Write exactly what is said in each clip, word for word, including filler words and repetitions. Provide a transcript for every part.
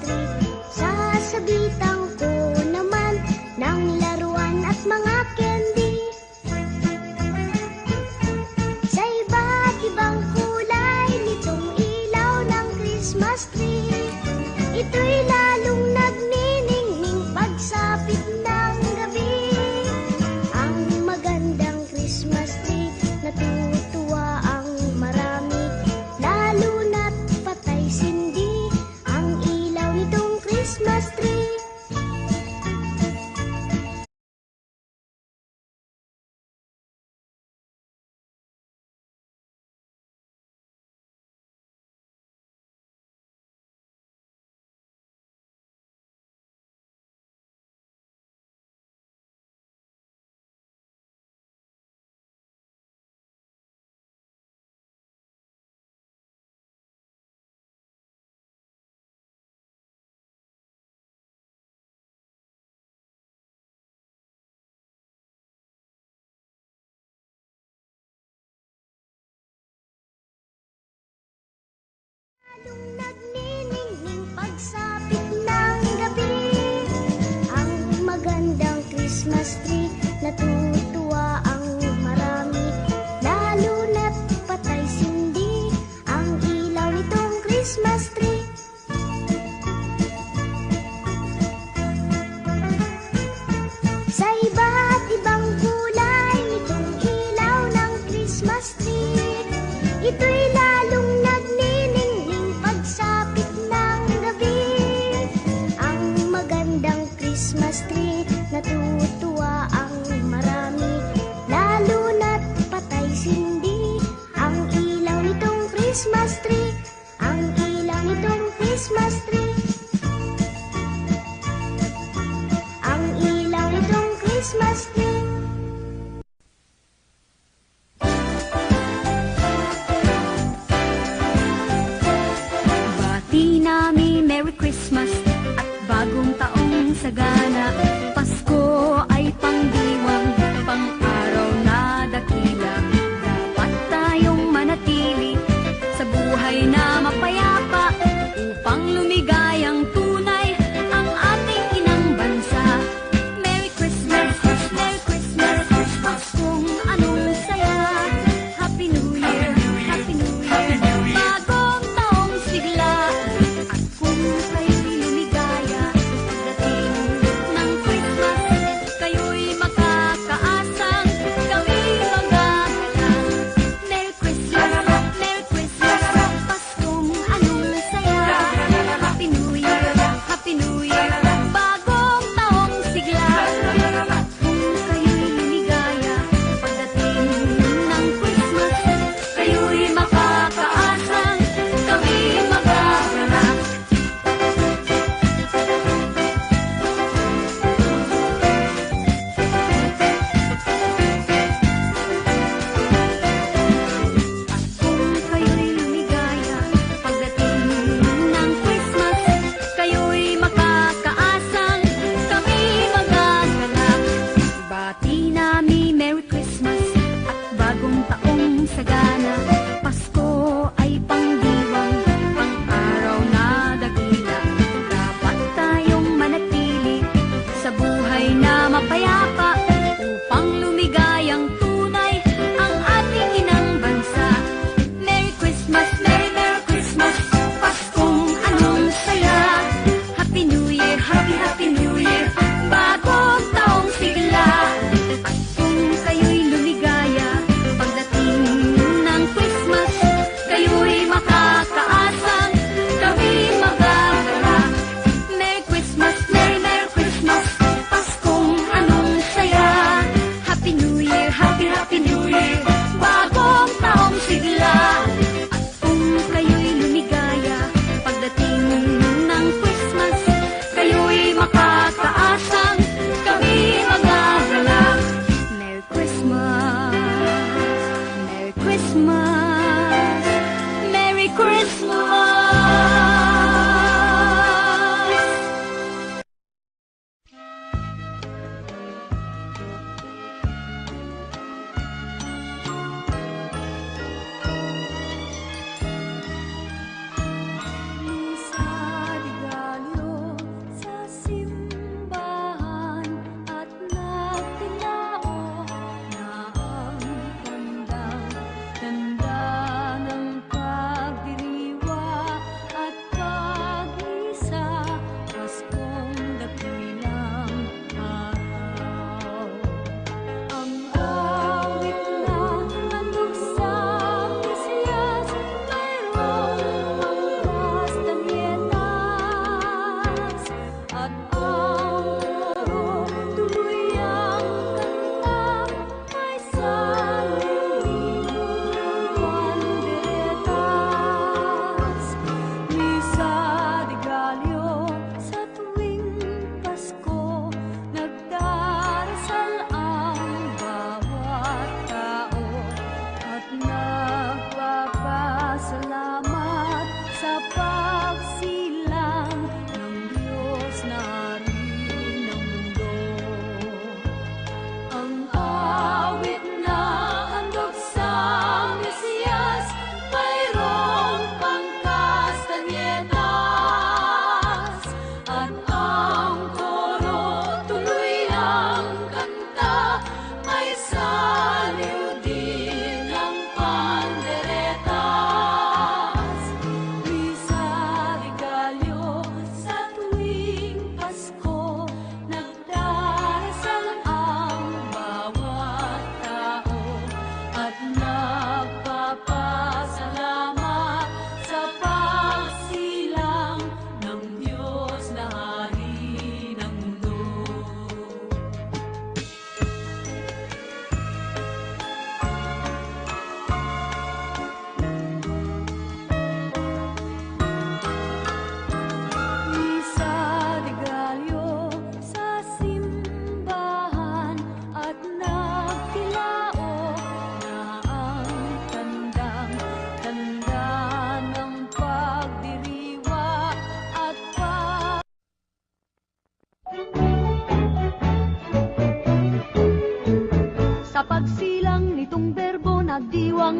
tree. Sasabitan ko naman ng laruan at mga candy. Sa iba't ibang kulay nitong ilaw ng Christmas tree, ito'y lalong nagniningning pagsapit ng gabi. Ang magandang Christmas tree, natutuwa ang marami, lalo na't patay sindi ang ilaw nitong Christmas tree. Lalong nagniningning pagsapit ng gabi. Ang magandang Christmas tree, natutuwa ang marami, lalo na't patay sindi ang ilaw nitong Christmas tree. Sa iba't ibang kulay nitong ilaw ng Christmas tree, ito'y lalong nagniningning pagsapit ng gabi. Ang magandang Christmas tree, natutuwa ang marami, lalo na't patay sindi ang ilaw nitong Christmas tree. Ang ilaw nitong Christmas tree. Ang ilaw nitong Christmas tree. Bati nami Merry Christmas at Bagong Taong Sagana. Pasko ay pangdiwang, pang-araw na dakila. Dapat tayong manatili sa buhay na mapayapa upang lumigayang tunay ang ating inang bansa. Merry Christmas, Merry Christmas, Paskong anong saya. Happy New Year, Happy New Year, bagong taong sigla. At kung kayo'y lumigaya, pagdating ng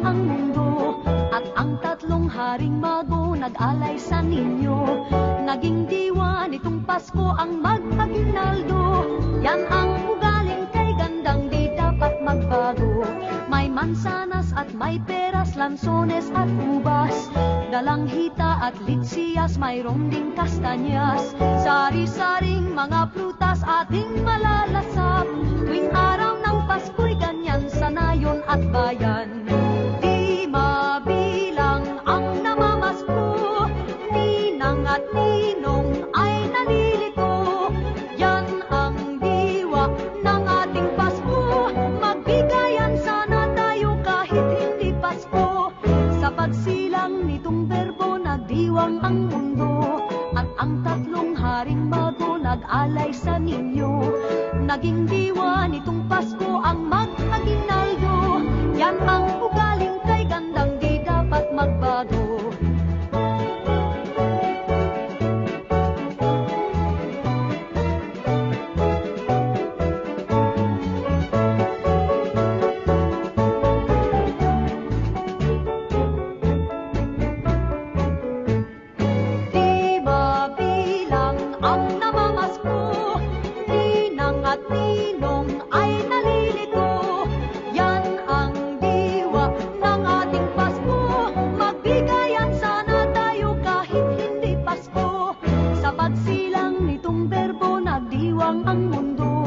ang mundo, at ang tatlong haring mago nag-alay sa Niño. Naging diwa nitong Pasko ang mag-aguinaldo. Yan ang ugaling kay gandang di dapat magbago. May mansanas at may peras, lansones at ubas, dalanghita at litsiyas, mayroon ding kastanyas, sari-saring mga prutas ating malalasap. Tuwing araw ng Pasko'y ganyan sa nayon at bayan. Di mabilang ang namamasko, ninang at ninong ay nalilito. Yan ang diwa ng ating Pasko. Magbigayan sana tayo kahit hindi Pasko. Sa pagsilang nitong berbo, nagdiwang ang mundo, at ang tatlong haring mago nag-alay sa Niño. Naging diwa nitong Pasko ang mag-aguinaldo. Yan ang ugaling kay gandang di dapat magbago. Di mabilang ang namamasko, ninang at ninong ay nalilito. Yan ang diwa ng ating Pasko. Magbigayan sana tayo kahit hindi Pasko. Sa pagsilang nitong berbo, nagdiwang ang mundo,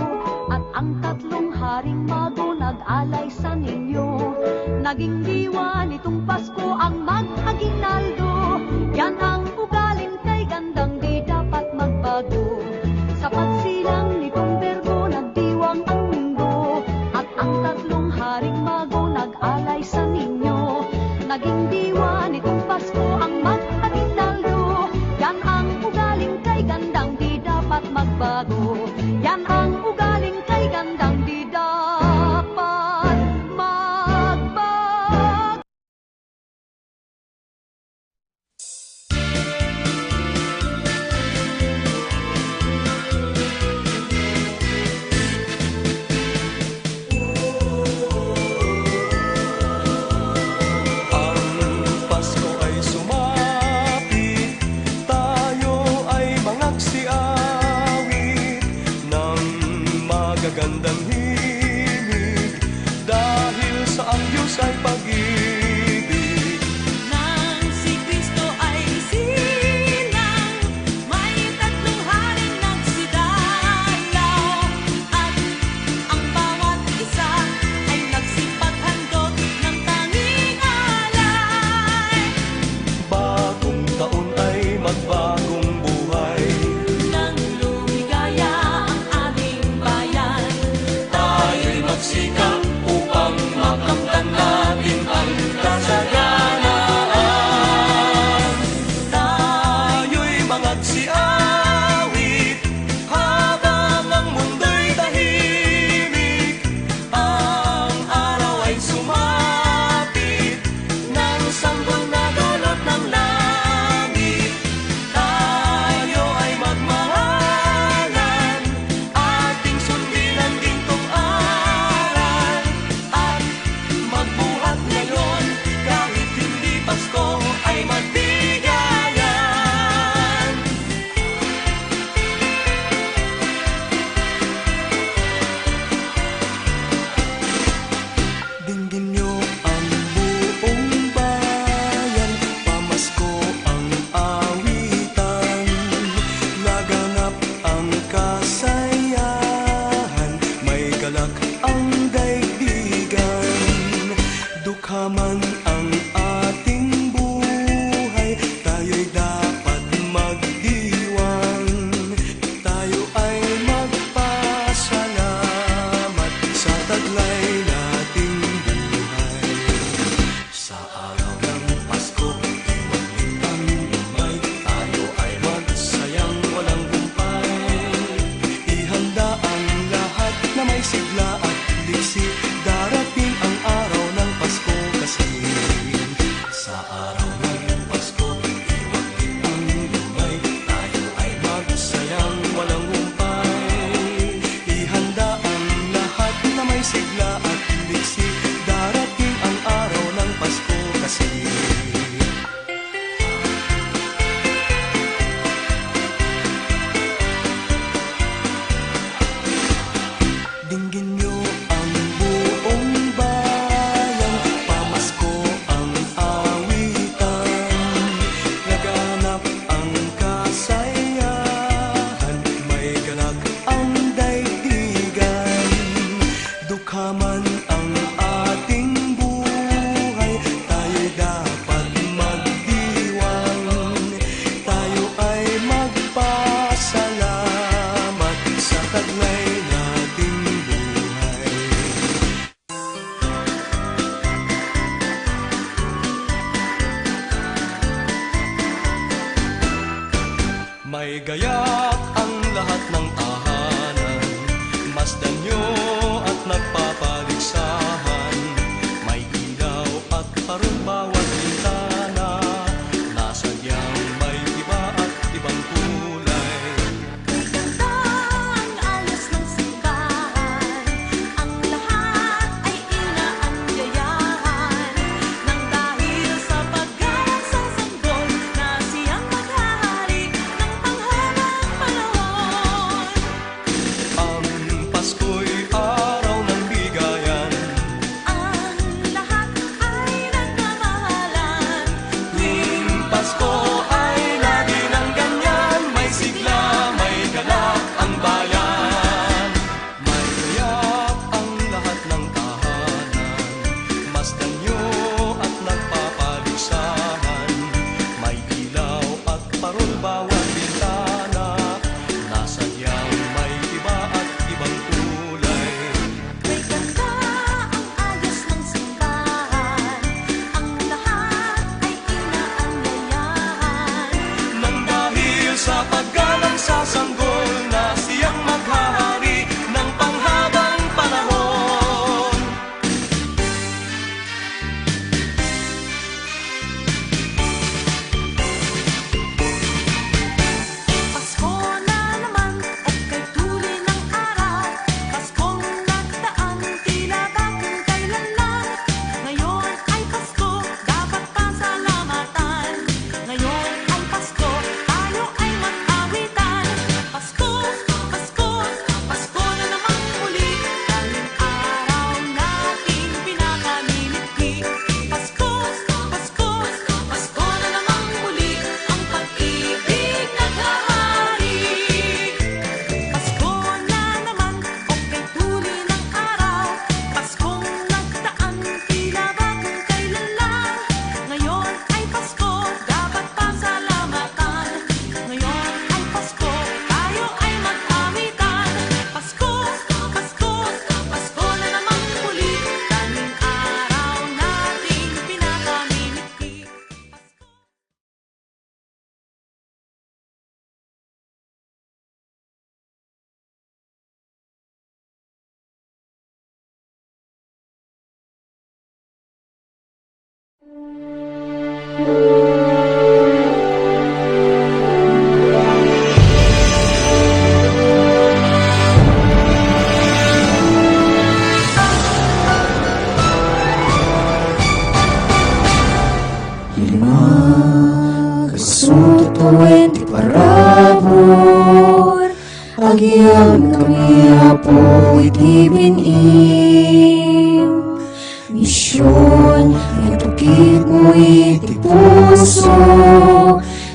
at ang tatlong haring mago nag-alay sa Niño. Naging diwa nitong Pasko ang mag-aguinaldo. Yan ang ugaling kay gandang di dapat magbago. Sa pagsilang nitong berbo, nagdiwang ang mundo, at ang tatlong haring mago nag-alay sa Niño. Naging diwa nitong Pasko ang mag-aguinaldo. Yan ang ugaling kay gandang di dapat magbago. Yan ang ugaling kay gandang di dapat magbago. Maigayat ang lahat ng tahanan, masdanyo at nagpapaligsahan, may ilaw at parol bawat bintana, nasadyang may iba at ibang kulay. Kay ganda ang ayos ng simbahan, ang lahat ay inaanyayahan, nang dahil sa paggalang sa sanggol na siyang maghahari ng panghabang panahon. Ang Pasko'y araw ng bigayan. Ang lahat ay nagmamahalan. Tuwing Pasko ay lagi ng ganyan. May sigla, may galak ang bayan. Maigayat ang lahat ng tahanan. Masdanyo at nagpapaligsahan. May ilaw at parol bawat bintana. Nasadyang may iba at ibang kulay. May ganda ang ayos ng simbahan. Ang lahat ay inaanyayahan. Nang dahil sa paggalang sa sanggol na siyang maghahari ng panghabang panahon. Pasko na naman, o kay tuli ng araw. Paskong nagdaan, tila ba kung kailan lang. Ngayon ay Pasko, dapat pasalamatan. Ngayon ay Pasko, tayo ay mag-awitan. Pasko, Pasko, Pasko na namang muli, daling araw nating pinapamimithi. Pasko, Pasko, Pasko na namang muli, ang pag-ibig naghahari. Pasko na naman, o kay tuli ng araw. Paskong nagdaan, tila ba kung kailan lang. Ngayon ay Pasko, dapat pasalamatan. Ngayon ay Pasko, tayo ay mag-awitan. Pasko, Pasko, Pasko na namang muli, daling araw nating pinapamimithi. Lima, kasutoen ti parabur, agyamankami, Apo, iti bin-im. Mision, itukitmo iti puso,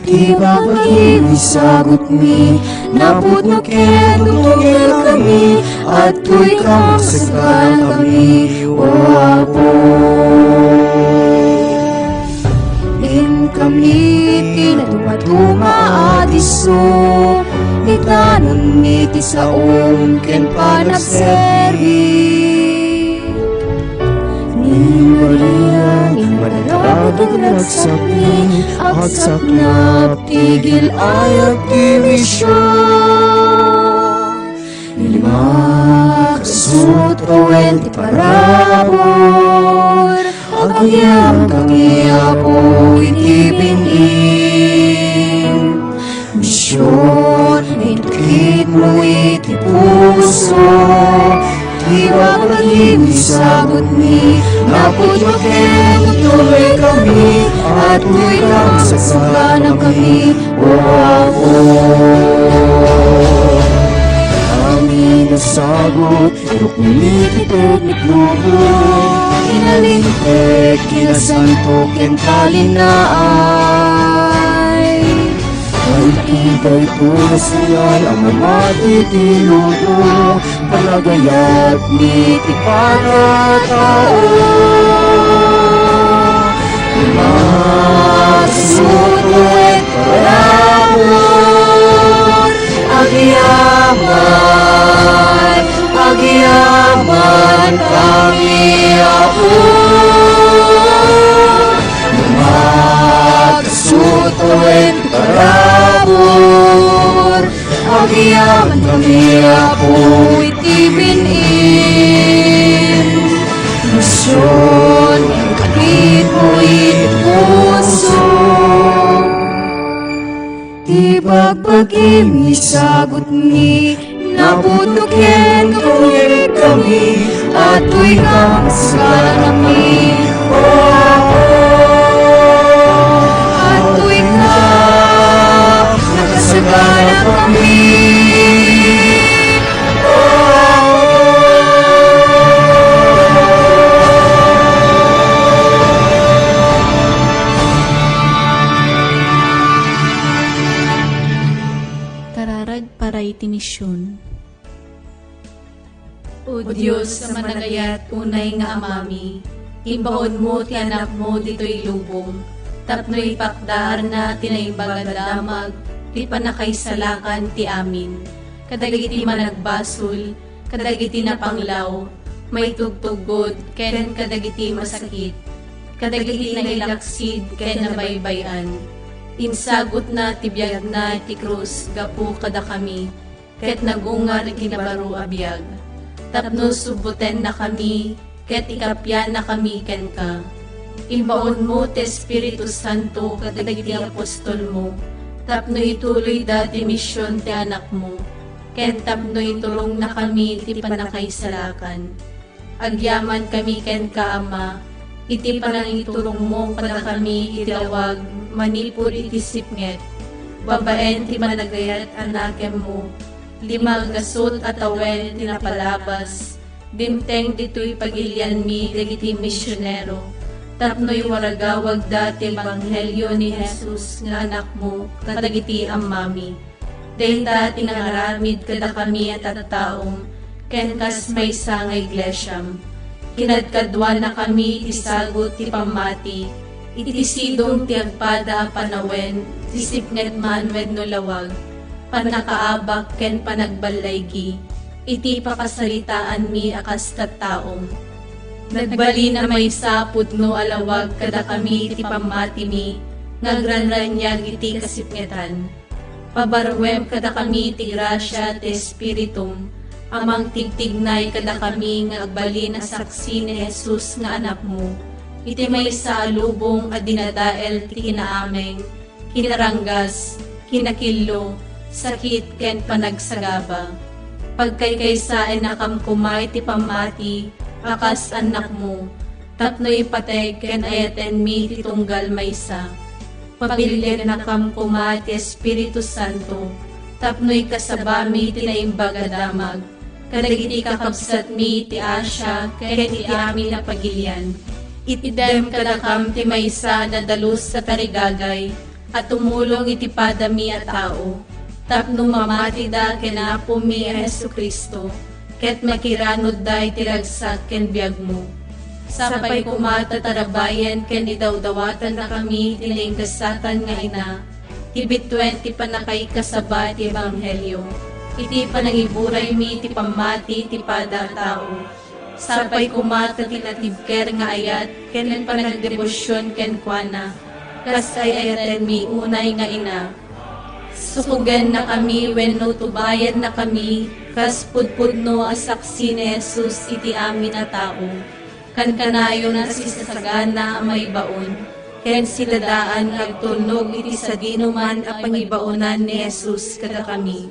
ti babagim isagutmi, napudno ket utongekami, adtoy ka masaganakami, O Apo. Inkami ti natumatuma a disso, itanonmi ti saom ken panagserbi. Ni Maria, ni Maria, nagsakni, agsaknap ti gil-ayat ti mision. Lima, kasutoen ti parabur, agyamankami, Apo, iti bin-im. Mision, itukitmo iti puso, ti babagim isagutmi, napudno ket utongekami, adtoy ka masaganakami, O Apo. Amin a sagut, irukmi ti teknik lubo, kinalinteg, kinasanto, ken talinaay. Maikidayto sian a mamati ti lubo, panagayat ni ti pangatao. Masuroek parabur, agyaman, agyaman kami, Apo. Masuroek parabur, Kami, Apo, iti bin-im, mision, iti puso. Ti bagbagim, isagutmi, naputoken kami, kami, atoy ka, nakasaganakami, O Apo, atoy ka, nakasaganakami, O Apo. Kararag para iti mision. O Dios a managayat unay nga Amami, imbaonmo ti Anakmo ditoy lubong, tapno ipakdaarna ti Naimbag a Damag ti pannakaisalakan ti amin, kadagiti managbasol, kadagiti napanglaw, maitugtuggod, ken kadagiti masakit, kadagiti nailaksid ken nabaybay-an. Insagutna ti biagna iti krus gapu kadakami, ket nagungar iti baro a biag, tapno subbutennakami ket ikapiannakami kenka. Imbaonmo ti Espiritu Santo kadagiti apostolmo, tapno ituloyda ti mision ti Anakmo, ken tapno iturongna kami ti pannakaisalakan. Agyamankami kenka, Ama, iti panangiturongmo kadakami iti lawag manipud iti sipnget, babaen ti managayat a nakemmo. Lima a gasut a tawen ti napalabas, dimteng ditoy pagilianmi dagiti misionero, tapno iwaragawagda ti ebanghelio ni Jesus nga Anakmo kadagiti ammami. Dayta ti nangaramid kadakami a tattaom ken kas maysa nga iglesiam. Kinadkaduanakami iti sagut ti pammati, iti sidong ti agpada a panawen ti sipnget man wenno lawag, pannakaabak ken panagballaygi iti pakasaritaanmi a kas tattaom. Nagbalin a maysa a pudno a lawag kadakami ti pammatimi nga agranraniag iti kasipngetan. Pabaruem kadakami ti grasia ti Espiritum a mangtigtignay kadakami nga agbalin a saksi ni Jesus nga Anakmo, iti maysa a lubong a dinadael ti kinaameng, kinaranggas, kinakillo, sakit, ken panagsagaba. Pagkaykaysaennakam koma iti pammati a kas annakmo, tapno ipateg ken ayatenmi ti tunggal maysa. Pabiliennakam koma ti Espiritu Santo tapno ikasabami ti Naimbag a Damag kadagiti kakabsatmi iti Asia ken iti amin a pagilian. Itdem kadakam ti maysa a nadalus a tarigagay a tumulong iti padami a tao, tapno mamatida ken Apomi a Jesu-Cristo, ket makiranudda iti ragsak ken biagmo. Sapay koma ta tarabayen ken idawdawatennakami ti naingasatan nga ina, ti bituen ti pannakaikasaba ti ebanghelio, iti panangiburaymi ti pammati ti pada a tao. Sapay koma ta ti natibker nga ayat ken panagdebosion kenkuana, kas ay-ayatenmi unay nga ina. Sukogennakami wenno tubayennakami kas pudpudno a saksi ni Jesus iti amin a tao. Kankanayon a sisasagana a maibaon, ken siladaan nga agtulnog iti sadinoman a pangibaonan ni Jesus kadakami.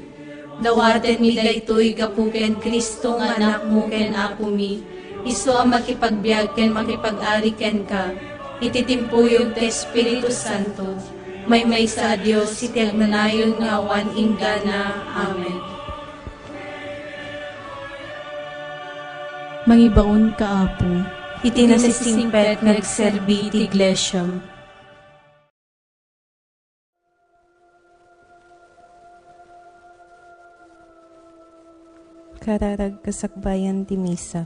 Dawatenmi daytoy gapu ken Cristo nga Anakmo ken Apomi, isu a makipagbiag ken makipag-ari kenka, iti timpuyog ti Espiritu Santo, maymaysa a Dios iti agnanayon nga awan inggana. Amen. Mangibaonka, Apo, iti nasisingpet nga agserbi ti iglesiam. Kararag kasakbayan ti misa.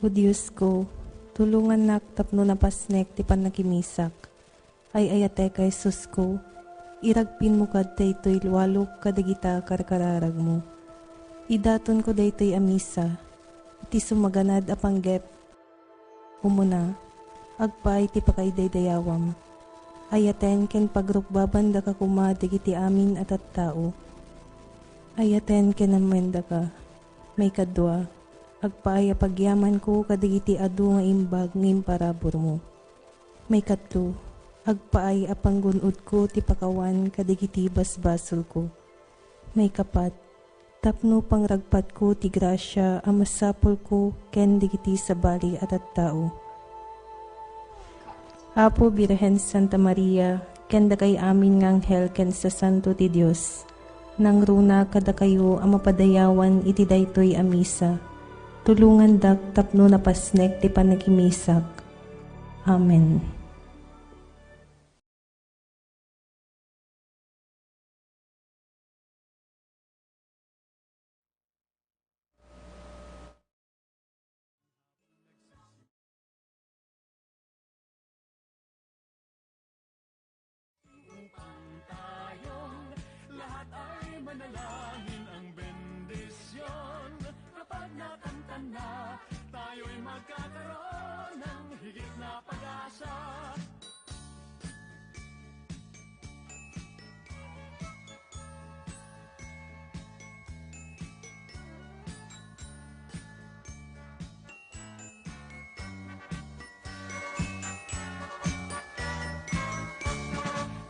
O Diosko, tulongannak tapno napasnek ti pannakimisak. Ay-ayatek a Jesusko, iragpinmo kad daytoy walok kadagita a karkararagmo. Idatonko daytoy a misa iti sumaganad a panggep. Umuna, agpaay ti pakaidaydayawam. Ayaten ken pagrukbabandaka koma dagiti amin a tattao. Ayaten ken ammoendaka. Maikadua, agpaay a pagyamanko kadagiti adu nga imbag nga imparaburmo. Maikatlo, agpaay a panggun-odko ti pakawan kadagiti basbasolko. Maikapat, tapno pangragpatko ti grasia a masapulko ken dagiti sabali a tattao. Apo Birhen Santa Maria, ken dakay amin nga anghel ken sasanto ti Dios, nangruna kadakayo a mapadayawan iti daytoy a misa. Tulongandak tapno napasnek ti panagimisak. Amen. Upang tayong lahat ay manalangin, ang bendisyon. Kapag nakamtan na, tayo'y magkakaroon ng higit na pag-asa.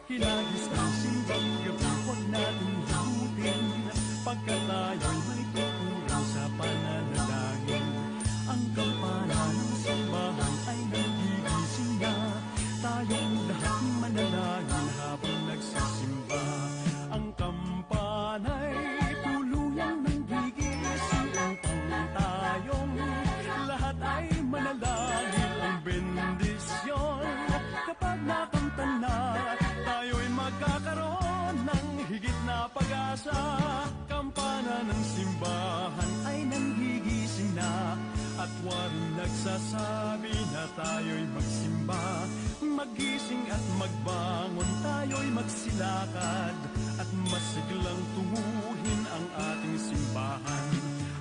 Hinagis ng simbang gabi, huwag nating higutin. Pagkat tayo'y may tungkulin sa pananalangin, ang kampana ng simbahan ay nagigising na. Tayong lahat manalangin habang nagsisimba. Ang kampana'y tuluyang nanggigising upang tayong lahat ay manalangin. Ang bendisyon kapag nakamtan na, tayo'y magkakaroon ng higit na pag-asa. Kampana ng simbahan ay nanggigising na at waring nagsasabi na tayo'y magsimba. Magising at magbangon, tayo'y magsilakad at masiglang tunguhin ang ating simbahan.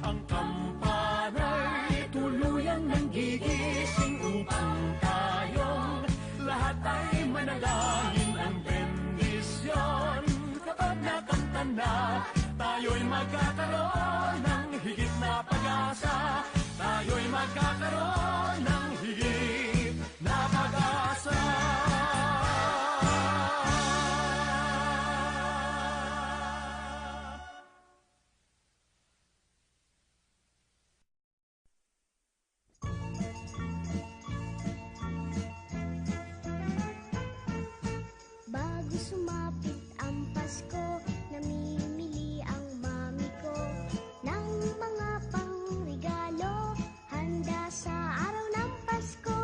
Ang kampana'y tuluyang nanggigising upang tayong lahat ay manalangin. Ang bendisyon kapag nakamtan na, tayo'y magkakaroon ng higit na pag-asa. Tayo'y magkakaroon ng higit na pag-asa. Bago sumapit ang Pasko, namimili ang mami ko ng mga pangregalo, handa sa araw ng Pasko.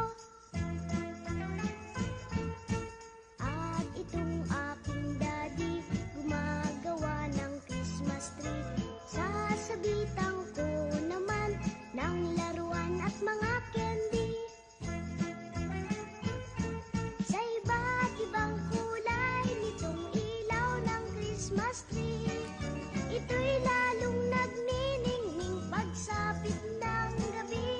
At itong aking daddy, gumagawa ng Christmas tree. Sasabitan ko naman ng laruan at mga candy. Sa iba't ibang kulay nitong ilaw ng Christmas tree, ito'y lalong nagniningning pagsapit ng gabi.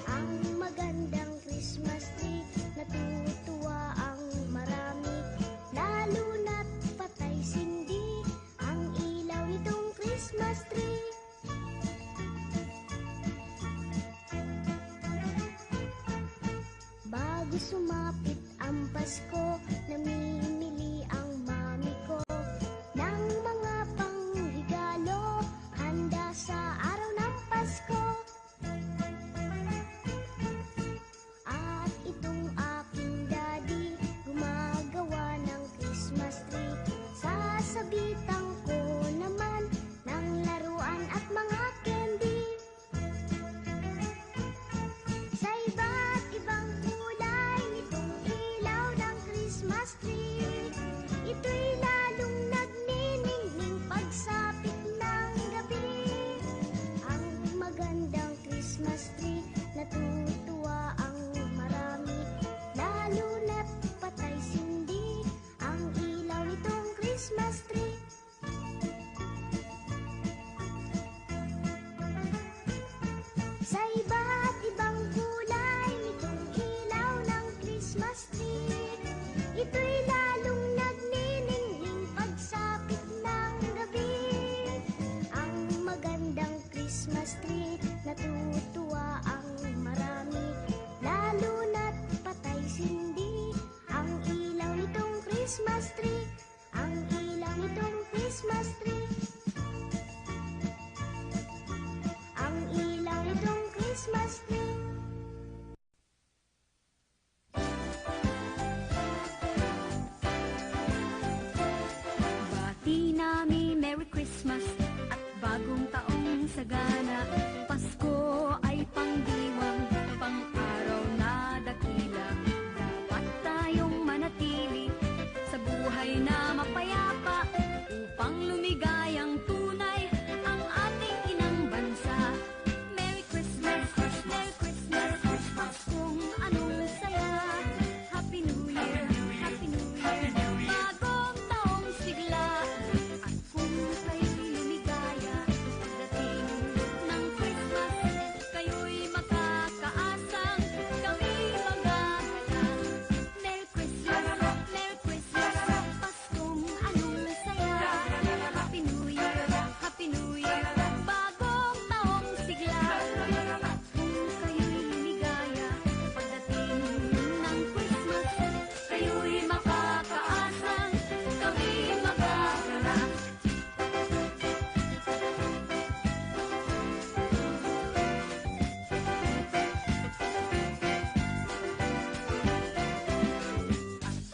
Ang magandang Christmas tree, natutuwa ang marami, lalo na't patay sindi ang ilaw nitong Christmas tree. Bago sumapit ang Pasko, namimili ang mami ko ng mga pangregalo, handa sa araw ng Pasko. At itong aking daddy, gumagawa ng Christmas tree. Sasabitan ko naman ng laruan at mga candy. Sa iba't ibang kulay nitong ilaw ng Kami, Merry Christmas at Bagong Taong Sagana. Pasko ay pangdiwang, pang-araw na dakila. Dapat tayong manatili sa buhay na mapayapa upang lumigayang tunay ang ating inang bansa. Merry Christmas, Merry Christmas, Paskong anong saya. Happy New Year, Happy New Year, Bagong Taong Sigla. At kung kayo'y lumigaya pagdating ng Christmas, kayo'y makakaasang kami magagalak. Merry Christmas, Merry Christmas, Paskong anong saya. Happy New Year, Happy New Year, Bagong Taong Sigla. At kung kayo'y lumigaya pagdating ng Christmas, kayo'y makakaasang kami magagalak.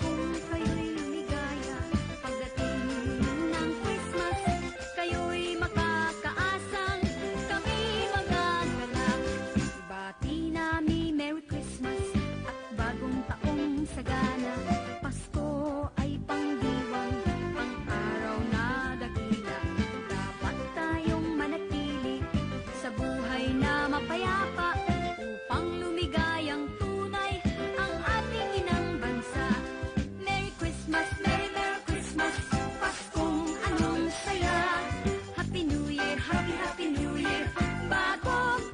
Kung kayo'y lumigaya pagdating ng Christmas, kayo'y makakaasang kami magagalak. Bati nami Merry Christmas at Bagong Taong Sagana. Pasko ay pangdiwang, pang-araw na dakila. Dapat tayong manatili sa buhay na mapayapa upang lumigayang tunay ang ating inang bansa. Merry Christmas, Merry Merry Christmas, Paskong anong saya. Happy New Year, Happy Happy New Year, Bagong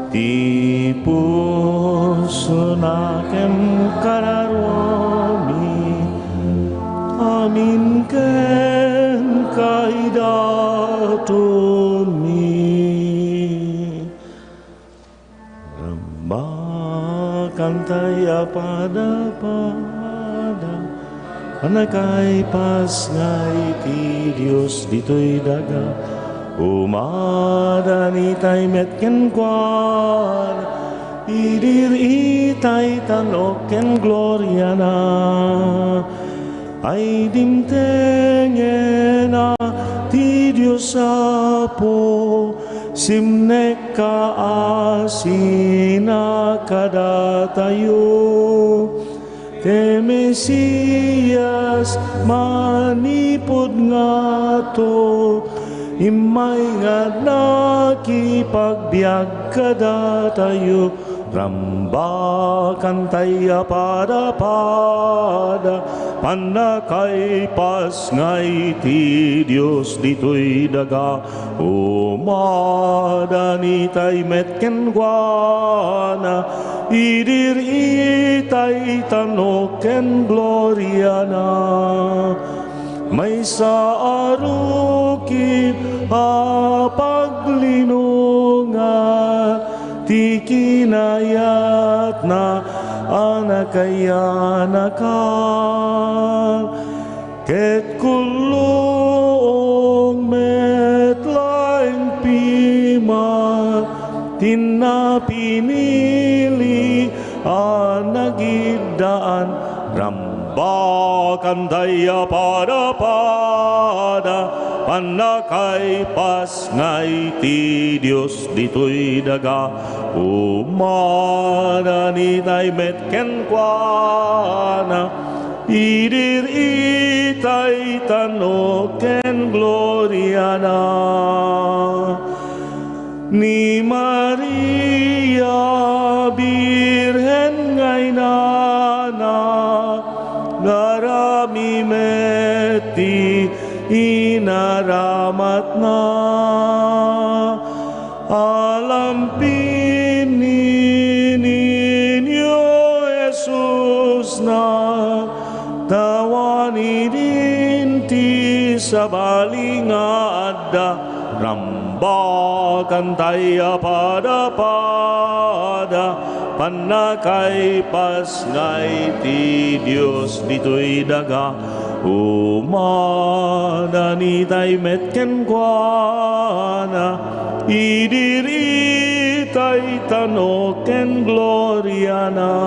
Ti pusona ken kararuami, amin ken kaidatonmi. Rambakantay a pada-pada, pannakaipasngay ti Dios ditoy daga. Umadanitay met kenkuana, idir-itay tan-ok ken gloriana. Ay dimtengen a ti Dios Apo, simnek kaasina kadatayo. Ti Mesias manipud ngato, immay nga nakipagbiag kadatayo. Rambakantay a pada-pada, pannakaipasngay ti Dios ditoy daga. Umadanitay met kenkuana, idir-itay tan-ok ken gloriana. Maysa a rukib a paglinongan ti Inayatna a nakayanakak, ket kulluong met laeng piman ti napinili a nagiddaan. Rambakan tay a padapada, pannakaipas ngay ti Dios ditoy daga. Umadanitay met kenkuana, idi ritay tan-ok ken gloriana. Ni Maria, Birhen nga inana, ngarami met ti inaramatna. Alampin ni Niño Jesusna, ta awan idin ti sabali nga adda. Rambakan tay a padapada, pannakaipas ngay ti Dios ditoy daga. Umadanitay met kenkuana, idi ritay tan-ok ken gloriana.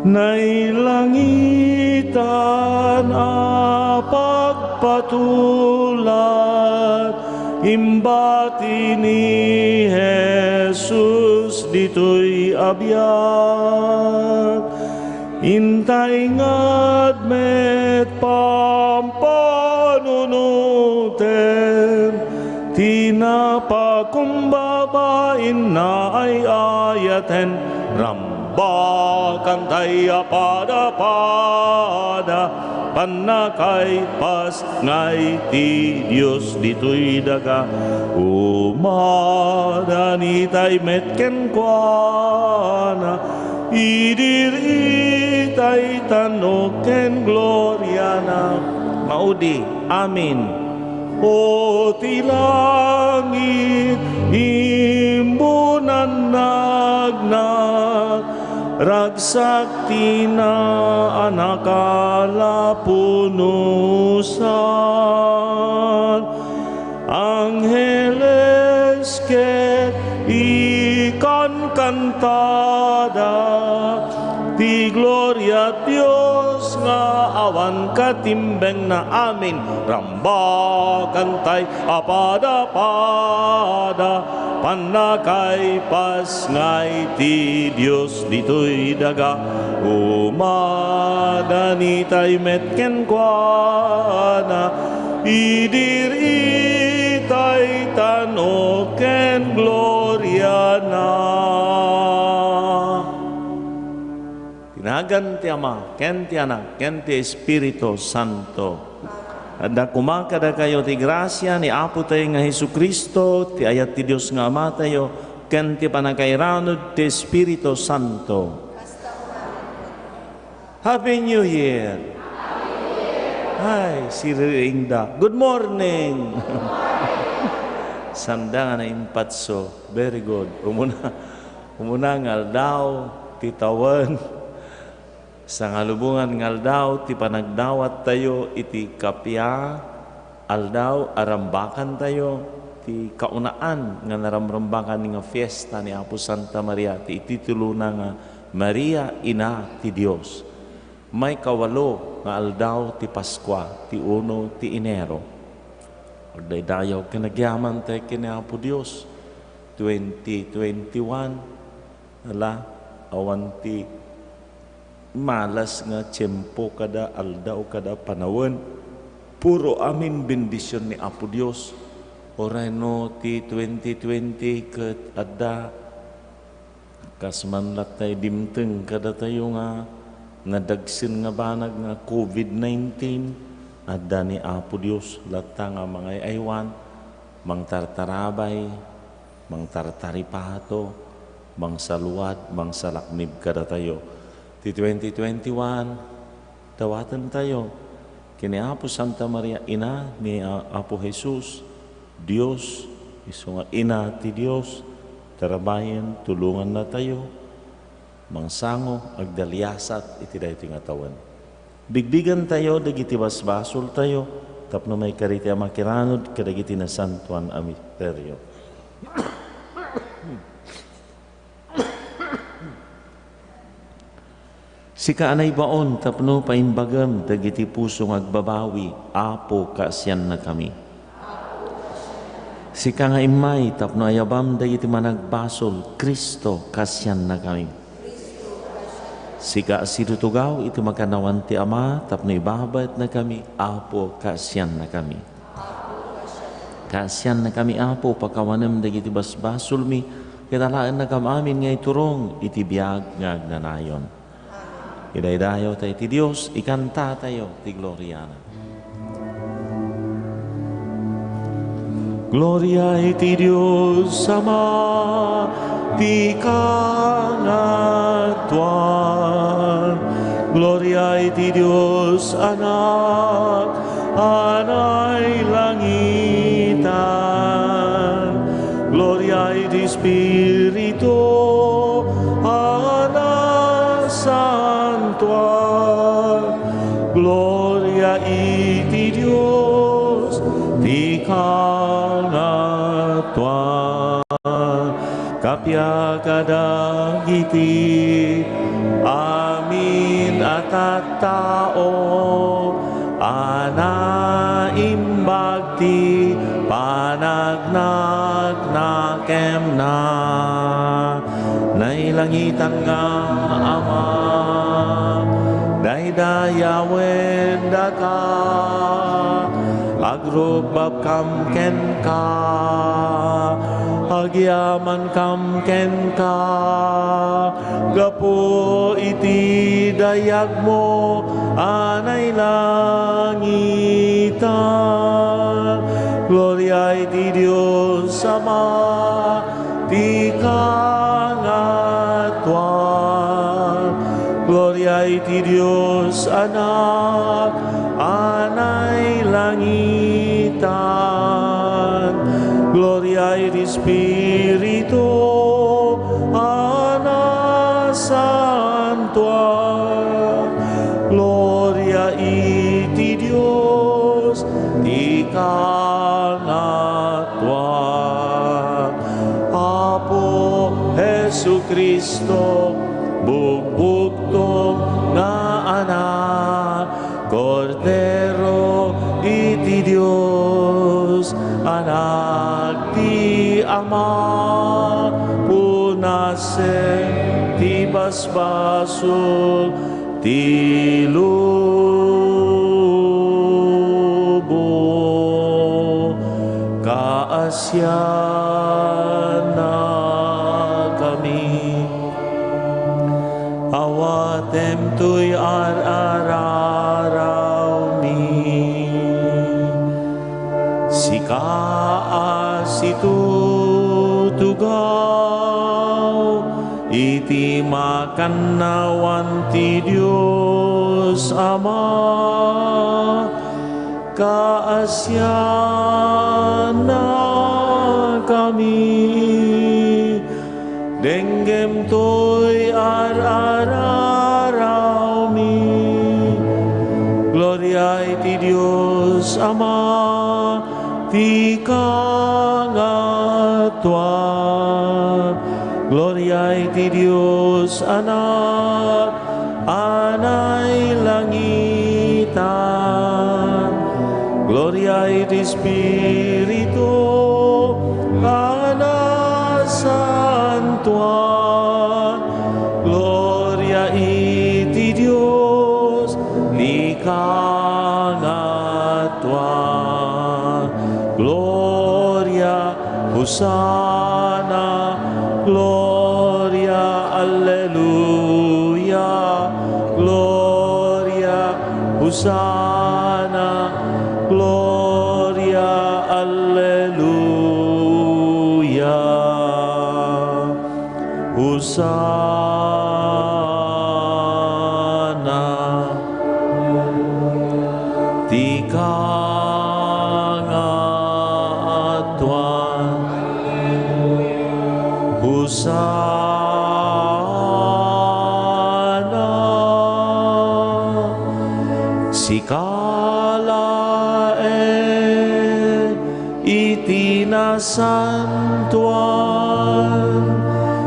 Nailangitan a pagpatulad, imbati ni Jesus ditoy a biag. Intaingad met pampanunoten ti napakumbabain nga ay-ayaten. Rambakan tay a padapada, pannakaipas ngay ti Dios ditoy daga. Umadanitay met kenkuana, idi ritay tan-ok ken gloriana. Maudi. Amen. O ti langit, imbunan nagna, ragsak ti naanak a lapunusan. Angheles ket ikankantada ti gloria Dios nga awan katimbengna. Amen. Rambakan tay a padapada, pannakaipas ngay ti Dios ditoy daga. Umadanitay met kenkuana, idi ritay tan-ok ken gloriana. Ti nagan ti Ama, ken ti Anak, ken ti Espiritu Santo. Adda koma kadakayo ti grasia ni Apotayo nga Jesu-Cristo, ti ayat ti Dios nga Amatayo, ken ti pannakairanud ti Espiritu Santo. Happy New Year! Ay, siriring da. Good morning! Sanda nga naimpatso. Very good. Umuna, umuna nga aldaw ti tawen. Sangalubongan nga aldaw ti panagdawattayo iti kappia, aldaw a rambakantayo ti kaunaan nga naramrambakan nga fiesta ni Apo Santa Maria, ti ititulona nga Maria, Ina ti Dios. Maikawalo nga aldaw ti Paskua, ti uno ti Enero. Agdaydayaw ken agyaman tay ken ni Apo Dios, twenty twenty-one. Ala, awan ti malas nga tiempo kada aldaw, kada panawen. Puro amin bendision ni Apo Dios. Uray no ti twenty twenty ket adda kas man lattay dimteng kadatayo nga nadagsen nga banag nga covid nineteen, adda ni Apo Dios latta nga mangay-aywan, mangtartarabay, mangtartaripato, mangsaluad, mangsalaknib kadatayo. Ti twenty twenty-one, dawatentayo ken ni Apo Santa Maria, Ina ni, ah, Apo Jesus, Dios, isu nga Ina ti Dios, Tarabayen, tulongannatayo mangsango, agdaliasat iti daytoy nga tawen. Bigbigantayo dagiti basbasoltayo tapno maikari ti makiranod kadagiti nasantoan a misterio. Sika a naibaon tapno paimbagem dagiti puso nga agbabawi, Apo, kaasiannakami. Sika nga immay tapno ayabam dagiti managbasol, Cristo, kaasiannakami. Sika a sidutugaw iti makannawan ti Ama tapno ibabaetnakami, Apo, kaasiannakami. Kaasiannakami, Apo, pakawanem dagiti basbasolmi, ket alaennakam amin nga iturong iti biag nga agnanayon. Idaydayawtayo ti Dios, ikantatayo ti gloriana. Gloria iti Dios Ama ti kangatuan. Gloria iti Dios Anak a nailangitan. Gloria iti Espiritu a nasantoan. Gloria iti Dios ti kangatuan. Kappia kadagiti amin a tattao a naimbag ti panagnaknakemna. Nailangitan nga Ama, daydayawendaka, agrukbabkam kenka, agyamankam kenka, gapu iti dayagmo a nailangitan. Gloria iti Dios Ama ti kangatuan. Gloria iti Dios Anak a nailangitan. Gloria iti Espiritu a nasantoan. Gloria iti Dios ti kangatuan. Apo Jesu-Cristo, bugbugtong nga Anak, Kordero iti Dios, Anak ti Ama, punasen ti basbasol ti lubong. Kaasiannakami. Awatem toy ar-ararawmi. Sika a situtugaw iti makannawan ti Dios Ama, kaasiannakami. Denggem toy ar-ararawmi. Gloria iti Dios Ama ti kangatuan. Gloria iti Dios Anak a nailangitan. Gloria iti Espiritu a nasantoan. Gloria iti Dios ti kangatuan. Gloria, Hosanna, Gloria, Alleluia, Gloria, Hosanna, Gloria, Alleluia, Hosanna. Ti kangatuan. Anak, sika laeng iti nasantoan,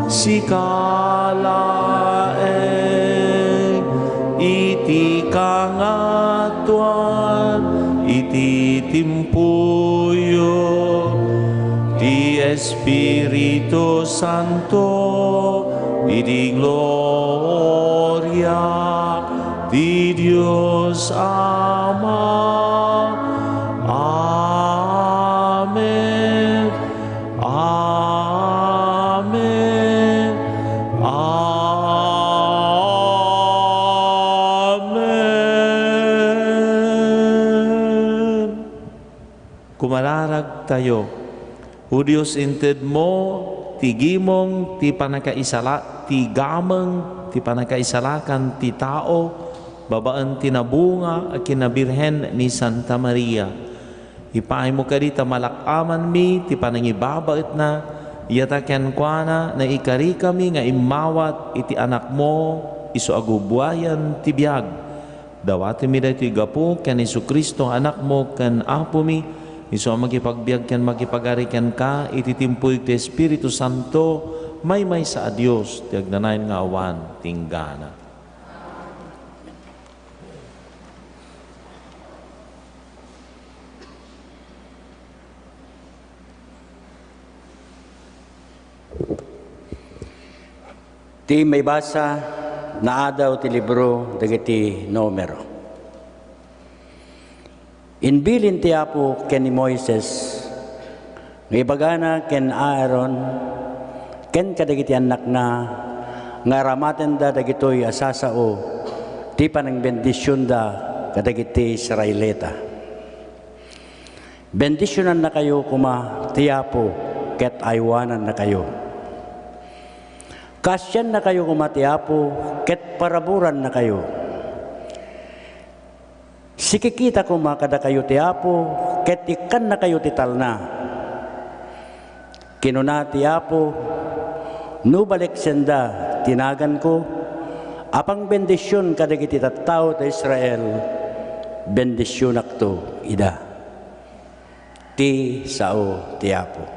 sika laeng iti kangatoan, iti timpuyo ti Espiritu Santo, idi gloria ti Dios Ama. Amen. Amen. Amen. Kumararagtayo. O Dios, intedmo ti gimong ti pannakaisala-, ti gameng ti pannakaisalakan ti tao babaen ti nabunga a kinabirhen ni Santa Maria. Ipaaymo kadi ta malak-amanmi ti panangibabaetna, ita kenkuana naikarikami nga immawat iti Anakmo isu a gubuayan ti biag. Dawatenmi daytoy gapu ken Jesu-Cristo a Anakmo ken Apomi, isu a makipagbiag ken makipagari kenka iti timpuy ti Espiritu Santo, maymaysa a Dios ti agnanayon nga awan ti inggana. Ti maibasa, naadaw ti libro dagiti Numero. Imbilin ti Apo ken ni Moises nga ibagana ken Aaron ken kadagiti annakna nga aramatenda dagitoy a sasao ti panangbendisionda kadagiti Israelita. Bendisionannakayo koma ti Apo ket aywanannakayo. Kaasiannakayo koma ti Apo ket paraburannakayo. Sikikita koma kadakayo ti Apo ket ikkannakayo ti talna. Kinuna ti Apo, "No baliksenda ti naganko a pangbendision kadagiti tattao ti Israel, bendisionakto ida." Ti sao ti Apo.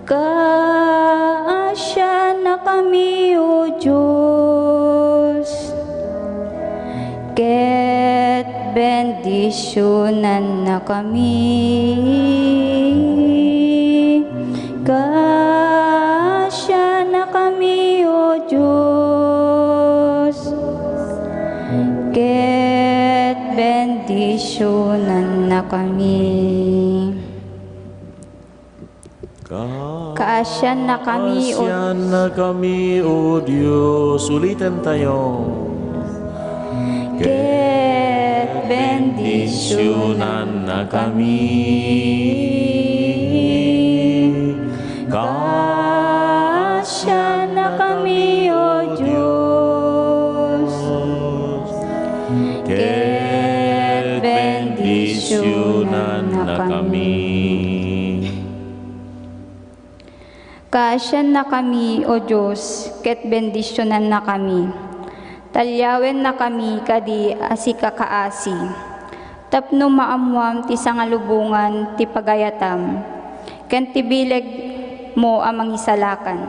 Kaasiannakami, O Dios, ket bendisionannakami. Kaasiannakami, O Dios, ket bendisionannakami. Ka-, Kaasiannakami, O kaasiannakami, O Dios. Ulitentayo. Ket bendisionannakami. Kaasiannakami, O Dios. Ket bendisionannakami. Kaasiannakami, O Dios, ket bendisionannakami. Talyawennakami kadi a sika kaasi, tapno maammuam ti sangalubongan ti pagayatam, ken ti bilegmo a mangisalakan.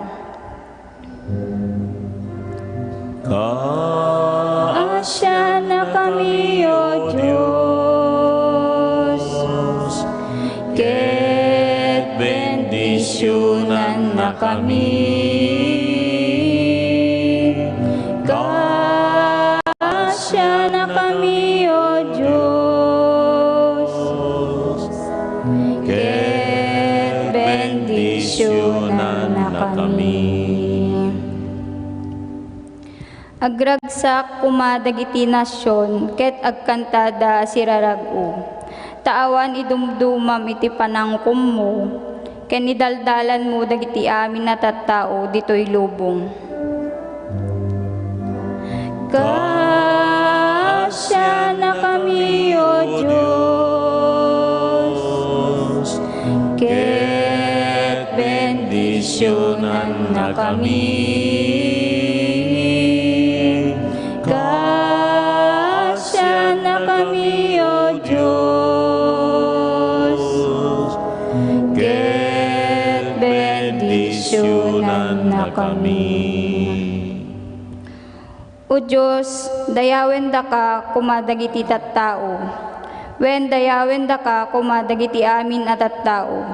Kaasiannakami, O Dios, ket bendisionannakami. Kaasiannakami, O Dios, ket bendisionannakami. Agragsak koma dagiti nasion ket agkantada a sirarag-o, ta awan idumdumam iti panangkommo, ken idaldalanmo dagiti amin a tattao ditoy lubong. Kaasianakami, O Dios, ket bendisionannakami. Kaasianakami, O Dios, ket bendisionannakami. O Dios, dayawendaka koma dagiti tattao, wen dayawendaka koma dagiti amin a tattao.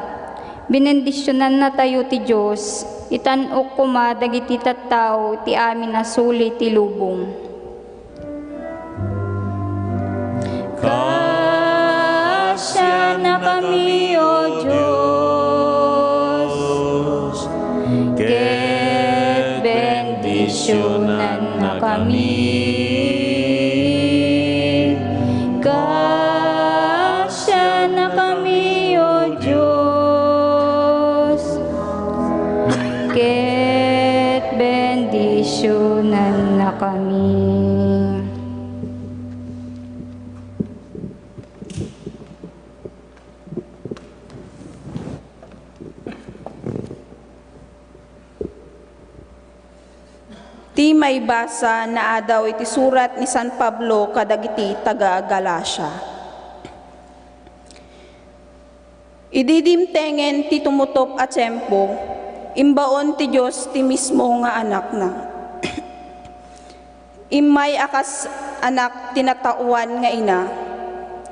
Binendisionannatayo ti Dios, itan-ok koma dagiti tattao ti amin a suli ti lubong. Kaasianakami, O Dios, ket bendisionannakami. Kaasianakami, O Dios, ket bendisionannakami. Ti maibasa naadaw iti surat ni San Pablo kadagiti taga-Galacia. Idi dimtengen ti tumutop a tiempo, imbaon ti Dios ti mismo nga Anakna. Immay a kas anak ti nataoan nga ina,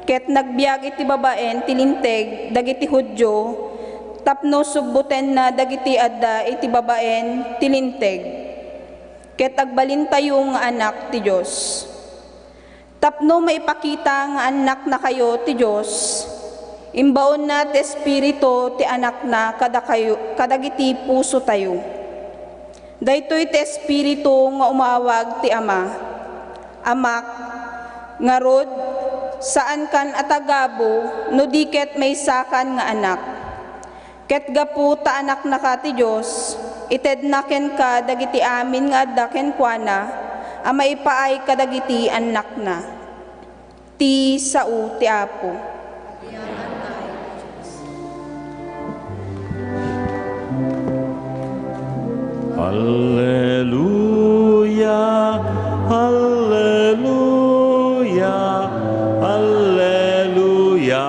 ket nagbiag iti babaen ti Linteg dagiti Judio tapno subbotenna dagiti adda iti babaen ti Linteg, ket agbalintayo nga anak ti Dios. Tapno maipakita nga annaknakayo ti Dios, imbaonna ti Espiritu ti Anakna kadakayo, kadagiti pusotayo. Daytoy ti Espiritu nga umawag ti Ama, "Amak," ngarud, saankan a tagabu no di ket maysakan nga anak. Ket gapu ta anaknaka ti Dios, itedna kenka dagiti amin nga adda kenkuana a maipaay kadagiti annakna. Ti sao ti Apo. Alleluia, alleluia, alleluia,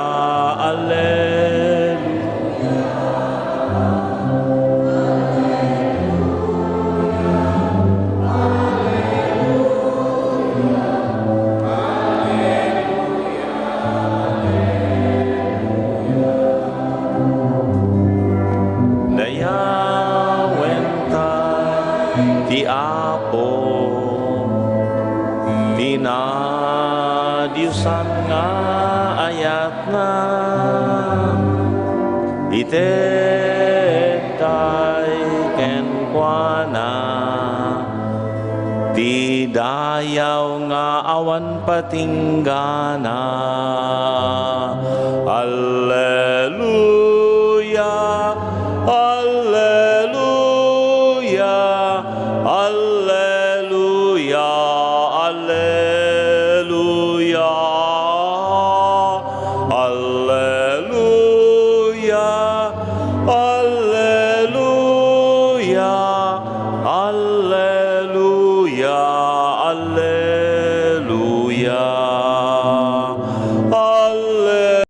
alleluia. Dayawenta ti Apo, ti nadiosan nga ayatna. Itedtay kenkuana ti dayaw nga awan patinggana. Alleluia, alleluia, alleluia, alleluia. Alleluia, alleluia, alleluia, alleluia,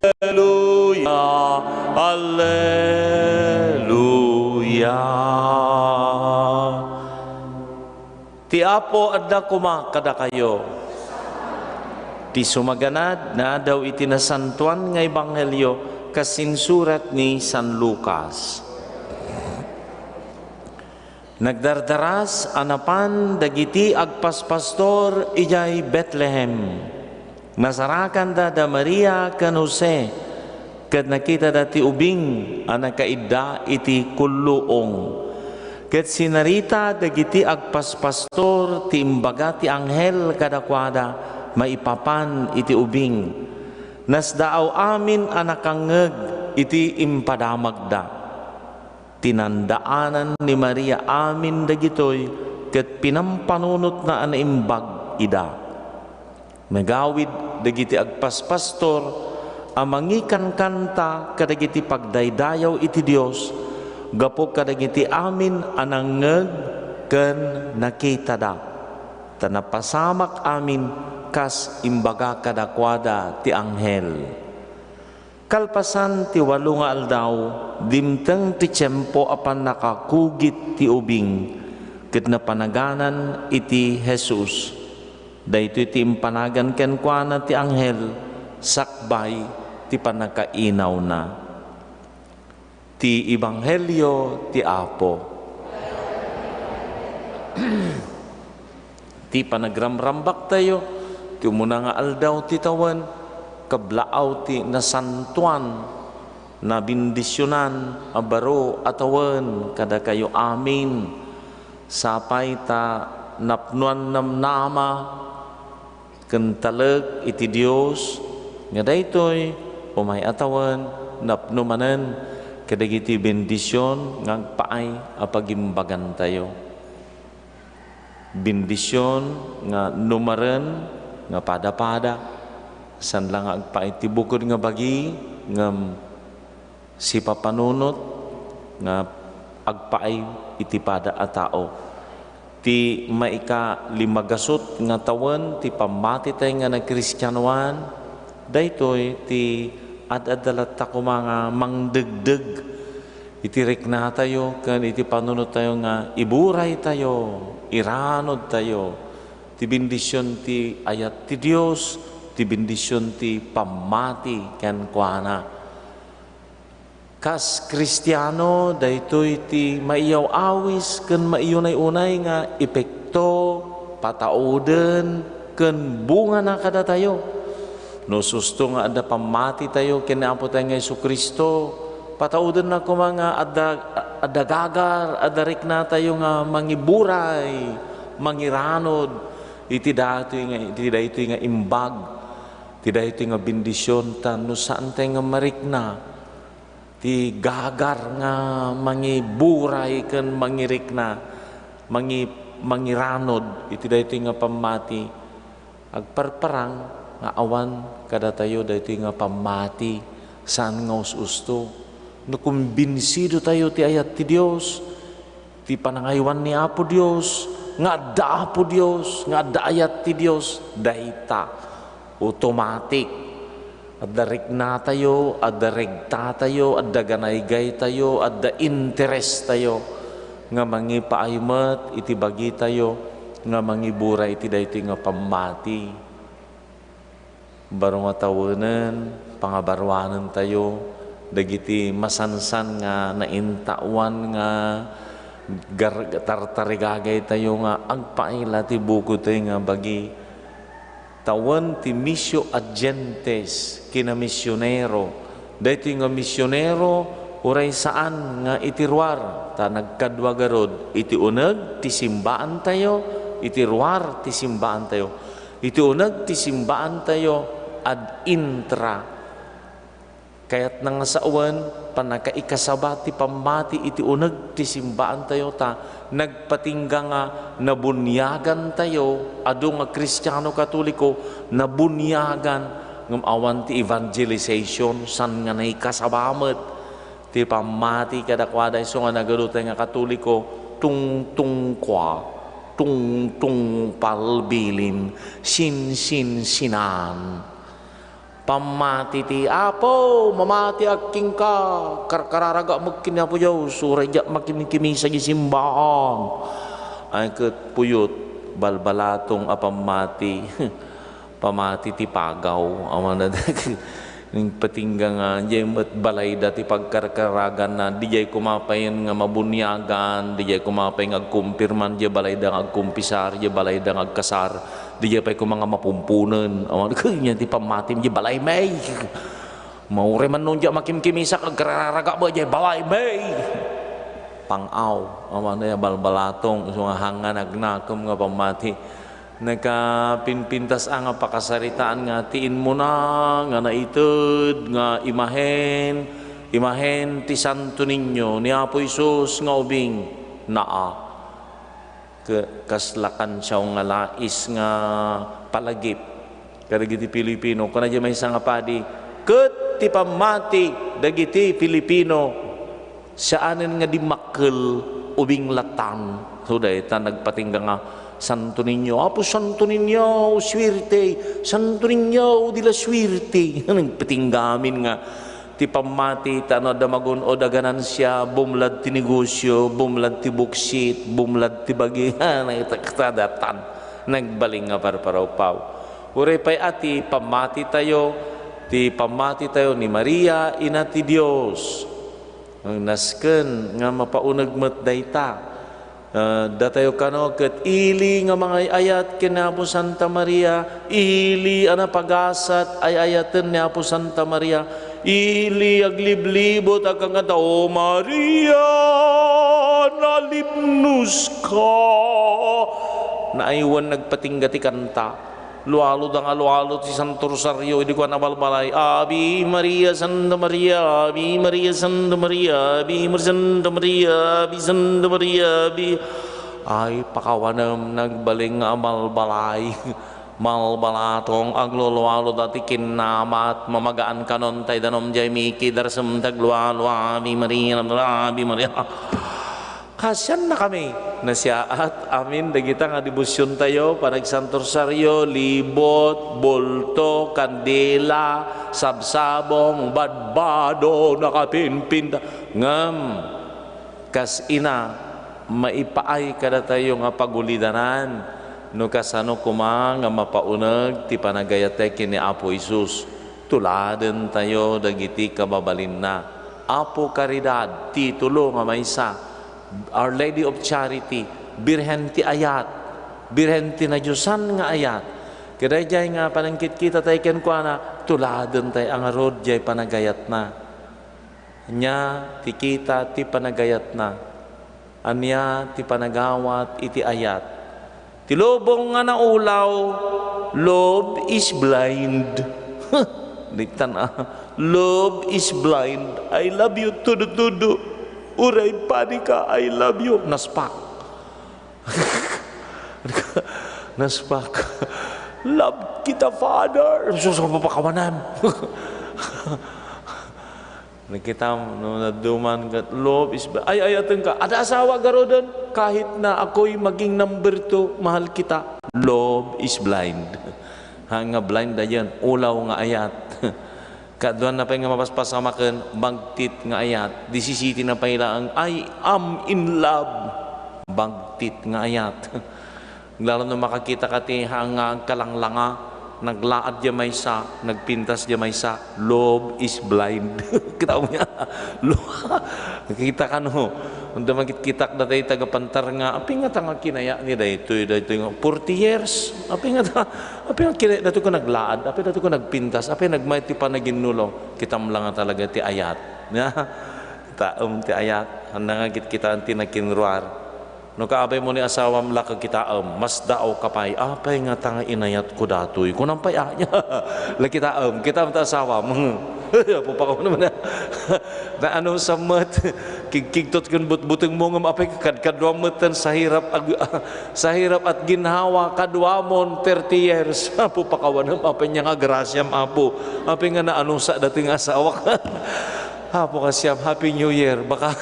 alleluia, alleluia. Ti Apo adda koma kadakayo. Ti sumaganad, naadaw iti Nasantoan nga Ebanghelio kas insurat ni San Lucas. Nagdardaras a napan dagiti agpaspastor idiay Betlehem. Nasarakanda da Maria ken Jose, ket nakitada ti ubing a nakaidda iti kulluong. Ket sinarita dagiti agpaspastor ti imbaga ti anghel kadakuada maipapan iti ubing. Nasdaaw amin a nakangngeg iti impadamagda. Tinandaanan ni Maria amin dagitoy ket pinampanunotna a naimbag ida. Nagawid dagiti agpaspastor a mangikankanta kadagiti pagdaydayaw iti Dios gapu kadagiti amin a nangngeg ken nakitada, ta napasamak amin kas imbaga kadakuada ti anghel. Kalpasan ti walo nga aldaw, dimteng ti tiempo a pannakakugit ti ubing, ket napanaganan iti Jesus. Daytoy ti impanagan kenkuana ti anghel sakbay ti pannakainawna. Ti Ebanghelio ti Apo. Ti panagramrambaktayo, ti umuna nga aldaw ti tawen, kablaaw ti nasantoan, nabendisionan a baro a tawen kadakayo amin. Sapay ta napnoan namnama ken talek iti Dios nga daytoy umay a tawen napno manen kadagiti bendision nga agpaay a pagimbagantayo. Bendision nga numaren nga pada-pada, saan la nga agpaay ti bukod nga bagi, ngem sipapanunot nga agpaay iti pada a tao. Ti maikalimagasut nga tawen ti pammatitay nga nagkristianoan, daytoy ti ad-adda latta koma nga mangdegdeg iti riknatayo ken iti panunottayo nga iburaytayo, iranudtayo ti bendision ti ayat ti Dios, ti bendision ti pammati kenkuana. Kas Kristiano, daytoy ti maiyaw-awis ken maiyunay-unay nga epekto, patauden, ken bungana kadatayo. No susto nga adda pammatitayo ken ni Apotayo nga Jesu-Cristo, pataudenna koma nga adda, adda gagar, adda riknatayo nga mangiburay, mangiranud iti daytoy nga, iti daytoy nga imbag, iti daytoy nga bendision, ta no saantay nga marikna, ti gagar nga mangiburay ken mangirikna, mangi-, mangiranud iti daytoy nga pammati, agparparang nga awan kadatayo daytoy nga pammati, saan nga us-usto. No kumbinsidotayo ti ayat ti Dios, ti panangaywan ni Apo Dios, nga adda Apo Dios, nga adda ayat ti Dios, dayta, automatic. Adda riknatayo, adda regtatayo, adda ganaygaytayo, adda interestayo nga mangipaay met iti bagitayo nga mangiburay iti daytoy nga pammati. Baro nga tawenen, pangabaruanentayo dagiti masansan nga naintaoan nga gar-, tartarigagaytayo nga agpaila ti bukodtayo nga bagi. Tawen ti missio agentes, kinamisionero. Daytoy nga misionero, uray saan nga iti ruar, ta nagkadua garud, iti uneg ti simbaantayo, iti ruar ti simbaantayo. Iti uneg ti simbaantayo, ad intra. Kayatna nga sawen, pannakaikasaba ti pammati iti uneg ti simbaantayo, ta nagpatingga nga nabuniagantayo, adu nga Kristiano Katoliko, nabuniagan, ngem awan ti evangelization, saan nga naikasaba met ti pammati kadakuada, isu nga nagadutay nga Katoliko, tungtungkua, tungtung palbilin, sinsinsinan. Pammati ti Apo, mamatiak kenka, karkararaga met ken ni Apo Dios, uray diak makimkimisa idiay simbaan. Ay ket puyot, balbalatong a pammati. Pamati ti pagaw, awan a nagpatingga nga, diay met balayda ti pagkarkaraganna, diay koma pay nga mabuniagan, diay koma pay nga agkumpirman, diay balayda nga agkumpisar, diay balayda nga agkasar, diay pay koma nga mapumpunen, awan, ket ania ti pammatim, diay balay may. Mauray man no diay makimkimisak, agkararaga met, diay balay may. Pang-aw, awan, diay balbalatong, isu nga hangan agnakem nga pammati. Nakapimpintas a nga pakasaritaan nga ti immuna nga naited nga imahen, Imahen ti Santo Niño ni Apo Jesus nga ubing, naa. Ke-, kasla kansiaw nga lais nga palagip kadagiti Filipino. Kuna diay maysa nga padi, ket ti pammati dagiti Filipino, saanen nga dimmakkel, ubing latan. So, dayta nagpatingga nga, "Santo Niño, Apo Santo Niño, suerte! Santo Niño, di la suerte!" Nagpatingga amin nga, ti pammati, ta no adda magun-od a ganansia, bumlad ti negosio, bumlad ti buksit, bumlad ti bagi, nagtakta datan, nagbalin nga parparawpaw. Uray pay a ti pammatitayo, ti pammatitayo ni Maria, Ina ti Dios. Nasken nga mapauneg met dayta. Ah, datayo kano ket ili nga mangay-ayat ken ni Apo Santa Maria, ili a napagasat ay-ayaten ni Apo Santa Maria, ili agliblibot a kangata, "O Maria, nalipnuska." Naaywan nagpatingga ti kanta. Lualo da nga lualo ti Santo Rosario, idi kuan a balbalay, "Ave Maria, Santa Maria, Ave Maria, Santa Maria, Ave Maria, Santa Maria, Ave Santa Maria, Ave." Ay, pakawanem, nagbalin nga amalbalay. Malbalatong, aglulualo da ti kinnamat, mamagaan kanon tay danom jay Miki, darsem taglualo, Ave Maria, Ave Maria. Kasiannakami, nasiaat amin dagita nga debosiontayo, panagsanto rosario, libot, bulto, kandila, sabsabong, badbado, nakapimpinta. Ngem, kas ina, maipaay kadatayo nga pagulidanan no kasano koma nga mapauneg ti panagayat ken ni Apo Jesus. Tuladentayo dagiti kababalinna. Apo Caridad, titulo nga maysa. Our Lady of Charity, Birhen ti ayat, Birhen ti nadiosan nga ayat. Ket daydiay nga panangkitkita tay kenkuana, tuladentayo ngarud diay panagayatna. Ania ti kita ti panagayatna? Ania ti panagawat iti ayat? Ti lubong nga naulaw, love is blind. Diktan, ah. Love is blind. I love you, tudu-tudu. Uray padi ka, I love you. Naspak. Naspak. Love kita, Father. Sus, papakawanan. Nakita mo, no, naduman ket love is ba-, ay, ayaten ka. Ada asawa garuden, kahit na ako'y maging number two, mahal kita. Love is blind. Ha, nga blind dayen, ulaw nga ayat. Kaduan na pay nga mapaspasamaken, bagtit nga ayat. Disisiti na pay laeng, "I am in love." Bagtit nga ayat. Lalo no makakita ka ti ha nga agkalanglanga, naglaad diay maysa, nagpintas diay maysa, love is blind. Kita mo niya? Lo-, nakita ka, no? Unda makitkitak datay taga Pantar nga, "Apay ngata nga kinaya ni daytoy, daytoy nga forty years? Apay ngata, apay nga kinaya daytoy ko naglaad, apay daytoy ko nagpintas, apay nagmayat ti panaginnulo?" Kitam la nga talaga ti ayat. Kitaem ti ayat. Anda nga kitkitaan ti nakinruar. No kaabaymo ni asawam la ket kitaem, masdaaw ka pay, "Apay ngata nga inayatko datoy?" Kunam pay, ah, la kitaem, kitaem ti asawam. Apo pa ko naman, ah. Na ano sa met, kigkigtot ken butbutengmo ngem apay kadkaduam met ten sa hirap ag-, sa hirap at ginhawa, kaduamon, thirty years. Apo, pakawanem, apay nia nga grasiam, Apo. Apay nga naanusa datoy nga asawak. Apo, kasiam, Happy New Year. Baka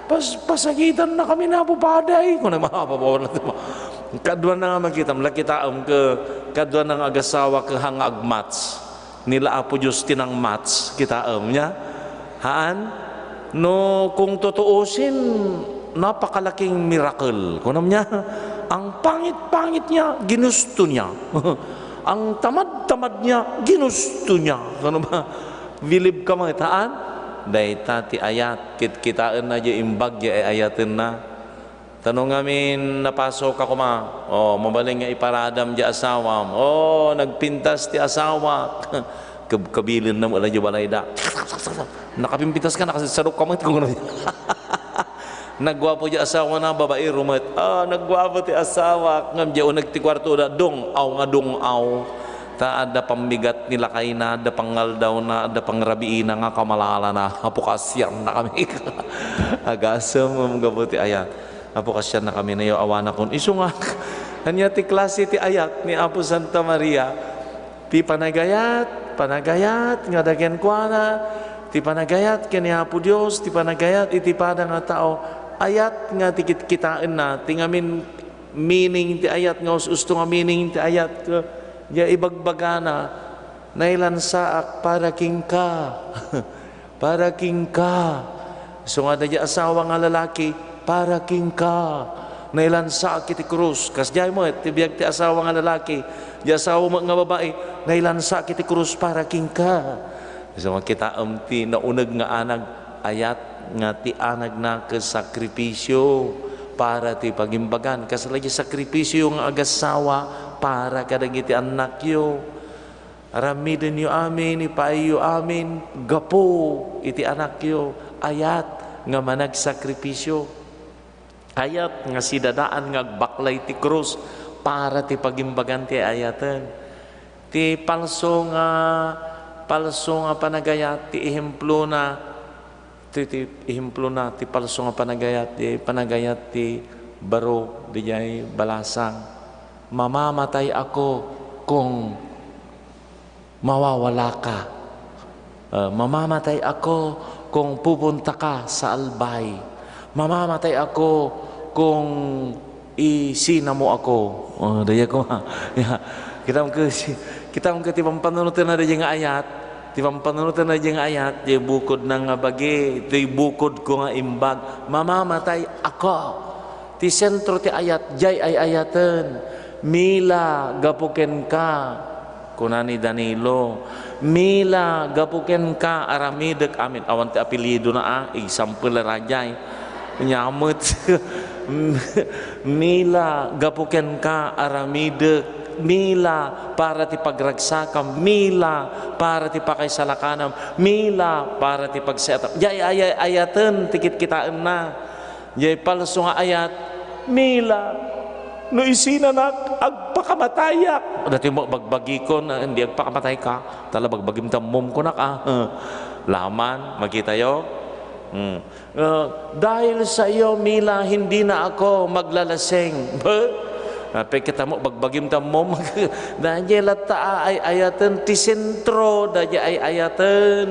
Pas-, pasakitan na kami na, Apo Paday. Kuna, mapapawan na ti ma-, kadua na nga makita, la kitaem ke, kadua na nga agasawa ke ha nga agmatch. Ni la Apo Dios ti nangmatch, kitaem nia. Haan? No, kung tutuusin, napakalaking miracle. Kunam nia, ang pangit-pangit nia, ginusto nia. Ang tamad-tamad nia, ginusto nia. Kunam ba? Bilib ka met, haan? Dayta ti ayat. Kitkitaenna diay imbag diay ay-ayatenna. Ta no ngamin napasok a koma, o, mabalin nga iparadam diay asawam. O, nagpintas ti asawa. Kab-, kabilinna met la diay balayda. Nakapimpintas ka, nakasadsadok ka met, kung ano. Nagguapo diay asawana, babaero met. A, nagguapo ti asawa. Ngem diay uneg ti kuartoda, dung-aw nga dung-aw. Ta adda pammigat ni lakayna, adda pangngaldawna, adda pangrabiina nga kamalalana. Apo, kasiannakami. Agasem gapu ti ayat. Apo, kasiannakami, nayaw-awanakon. Isu nga, ania ti klase ti ayat ni Apo Santa Maria? Ti panagayat, panagayat nga da kenkuana, ti panagayat ken ni Apo Dios, ti panagayat iti pada nga tao. Ayat nga ti kitkitaenna, ti ngamin meaning ti ayat nga us-usto nga meaning ti ayat, ya ibagbagana, "Nailansaak para kenka." Para kenka. Isu nga daydi asawa nga lalaki, para kenka. Nailansaak iti krus. Kasdiay met ti biag ti asawa nga lalaki. Di asawa met nga babai, nailansaak iti krus para kenka. Isu nga kitaem ti nauneg nga anag, ayat nga ti anagna ket sakripisio para ti pagimbagan. Kasla ti sakripisio nga agassawa para kadagiti annakyo. Aramidenyo amin, ipaayyo amin, gapu iti anakyo, ayat nga managsakripisio, ayat nga sidadaan nga agbaklay ti krus para ti pagimbagan ti ayaten. Ti palso nga, palso nga panagayat, ti ehemplona, ti, ti ehemplona, ti palso nga panagayat, ti panagayat ti baro, diay balasang. Mamamatay ako kung mawawala ka. Ah, mamamatay ako kung pupunta ka sa Albay. Mamamatay ako kung isina mo ako. Oh, daya ko nga. Ya. Kitam ko si, kitam ko ti pampanunoten na daya nga ayat. Ti pampanunoten na daya nga ayat, di bukod na nga bagi, di bukod ko nga imbag. Mamamatay ako. Ti sentro ti ayat, jay ay ayaten. Mila gapu kenka, kuna ni Danilo. Mila gapu kenka, aramidek amin. Awan ti apelyido na, ah. Example, rajay. Nyamut. Mila gapu kenka, aramidek. Mila para ti pagragsakam. Mila para ti pakaisalakanam. Mila para ti pagsayatam. Jay ay, ay, ayaten ti kitkitaenna. Jay palso nga ayat, mila, no isinanak, agpakamatayak. Dati mo bagbagikon, ah, hindi agpakamatay ka. Tala bagbagim ta mom ko nak, ah. Laman, makita yo? Hmm. Ah, dahil sa iyo, Mila, hindi na ako maglalasing. Huh? Ah, pekita mo, bagbagim ta mom. Dahil latta ay ayaten, ti sentro, dahil ay ayaten.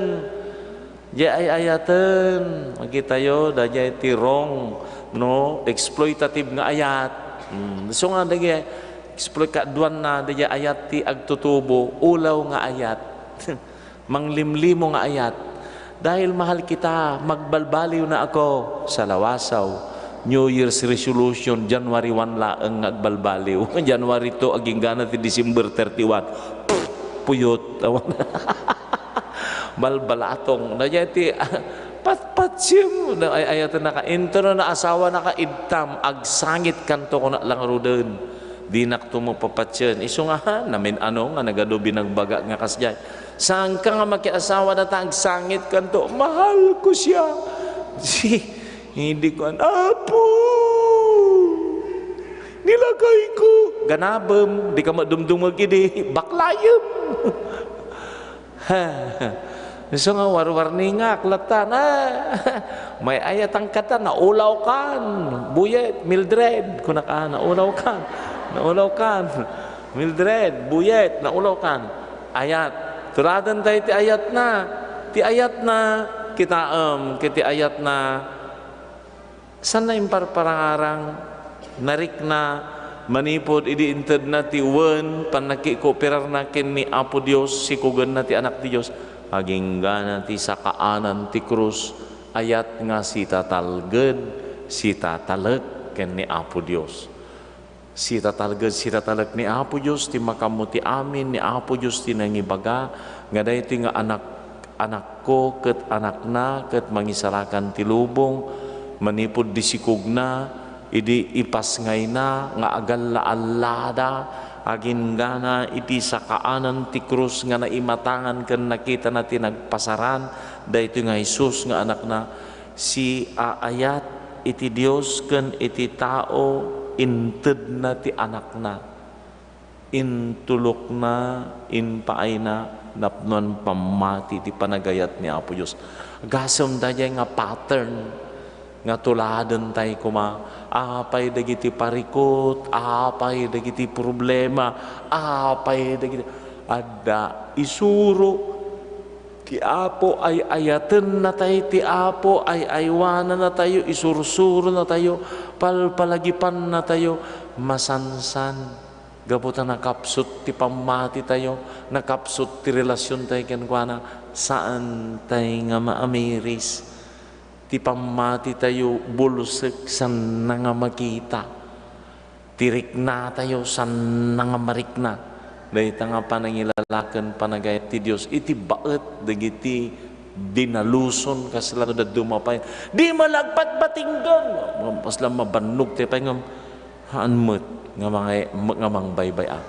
Di ay ayaten, makita yo, daydiay ti wrong, no? Exploitative nga ayat. Hmm. So nga, daydiay exploit-, kaduan na, daydiay ayat ti agtutubo, ulaw nga ayat. Manglimlimo nga ayat. Dahil mahal kita, magbalbaliw na ako sa lawasaw. New Year's resolution, January one laeng nga agbalbaliw. January two, aginggana ti December thirty-one. Puyot. Awan. Balbalatong. Daydiay ti, patpatsem. Ay, ayaten naka, intono na asawa naka, idtam, agsangit kanto kuna langruden. Dinak to mo papatsen. Isu nga, ha, namin ano nga nagadu binagbaga nga kasdiay. Saan ka nga makiasawa na ta agsangit kanto? Mahal ko siya. Si, hindi ko an-, Apo! Nilakay ko. Ganabem, di ka madumdumag idi, baklayem. Isu nga warwarningak latta na. May ayatan kata, naulaw kan. Buyet, Mildred, kuna ka, naulaw kan. Naulaw kan. Mildred, buyet, naulaw kan. Ayat. Tuladen tayo ti ayat na. Ti ayat na, kitaem, kiti ayat na. Saan na imparparangarang, narikna, manipud idi intedna ti wen, pannakikooperarna ken ni Apo Dios, sikugenna ti Anak ti Dios, aginggana ti sakaanan ti krus, ayat nga sitatalged, sitatalek ken ni Apo Dios. Sitatalged, sitatalek ni Apo Dios ti makammo ti amin, ni Apo Dios ti nangibaga nga daytoy nga anak, anakko ket anakna ket mangisalakan ti lubong manipud di sikugna idi ipasngayna nga agalla-allada aginggana iti sakaanan ti krus nga naimatangan ken nakitana ti nagpasaran daytoy nga Jesus nga anakna. Siaayat iti Dios ken iti tao, intedna ti Anakna. intulokna, impaayna, napnoan pammati ti panagayat ni Apo Dios. Gasem daydiay nga pattern nga tuladentayo koma. Apay dagiti parikut, apay dagiti problema, apay dagiti adda, isuro ti Apo, ay-ayatennatayo ti Apo, ay-aywanannatayo, isursuronatayo, palpalagipannatayo, masansan. Gapu ta nakapsut ti pammatitayo, nakapsut ti relasiontayo kenkuana, saantay nga maamiris. Ti pammatitayo bulsek, saanna nga makita. Ti riknatayo, saanna nga marikna. Dayta nga panangilalaken panagayat ti Dios iti baet dagiti dinaluson, kasla no dadduma pay. Di malagpatbatinggen. Kasla mabannogtayo pay ngem haan met nga mangay-, nga mangbaybay-a.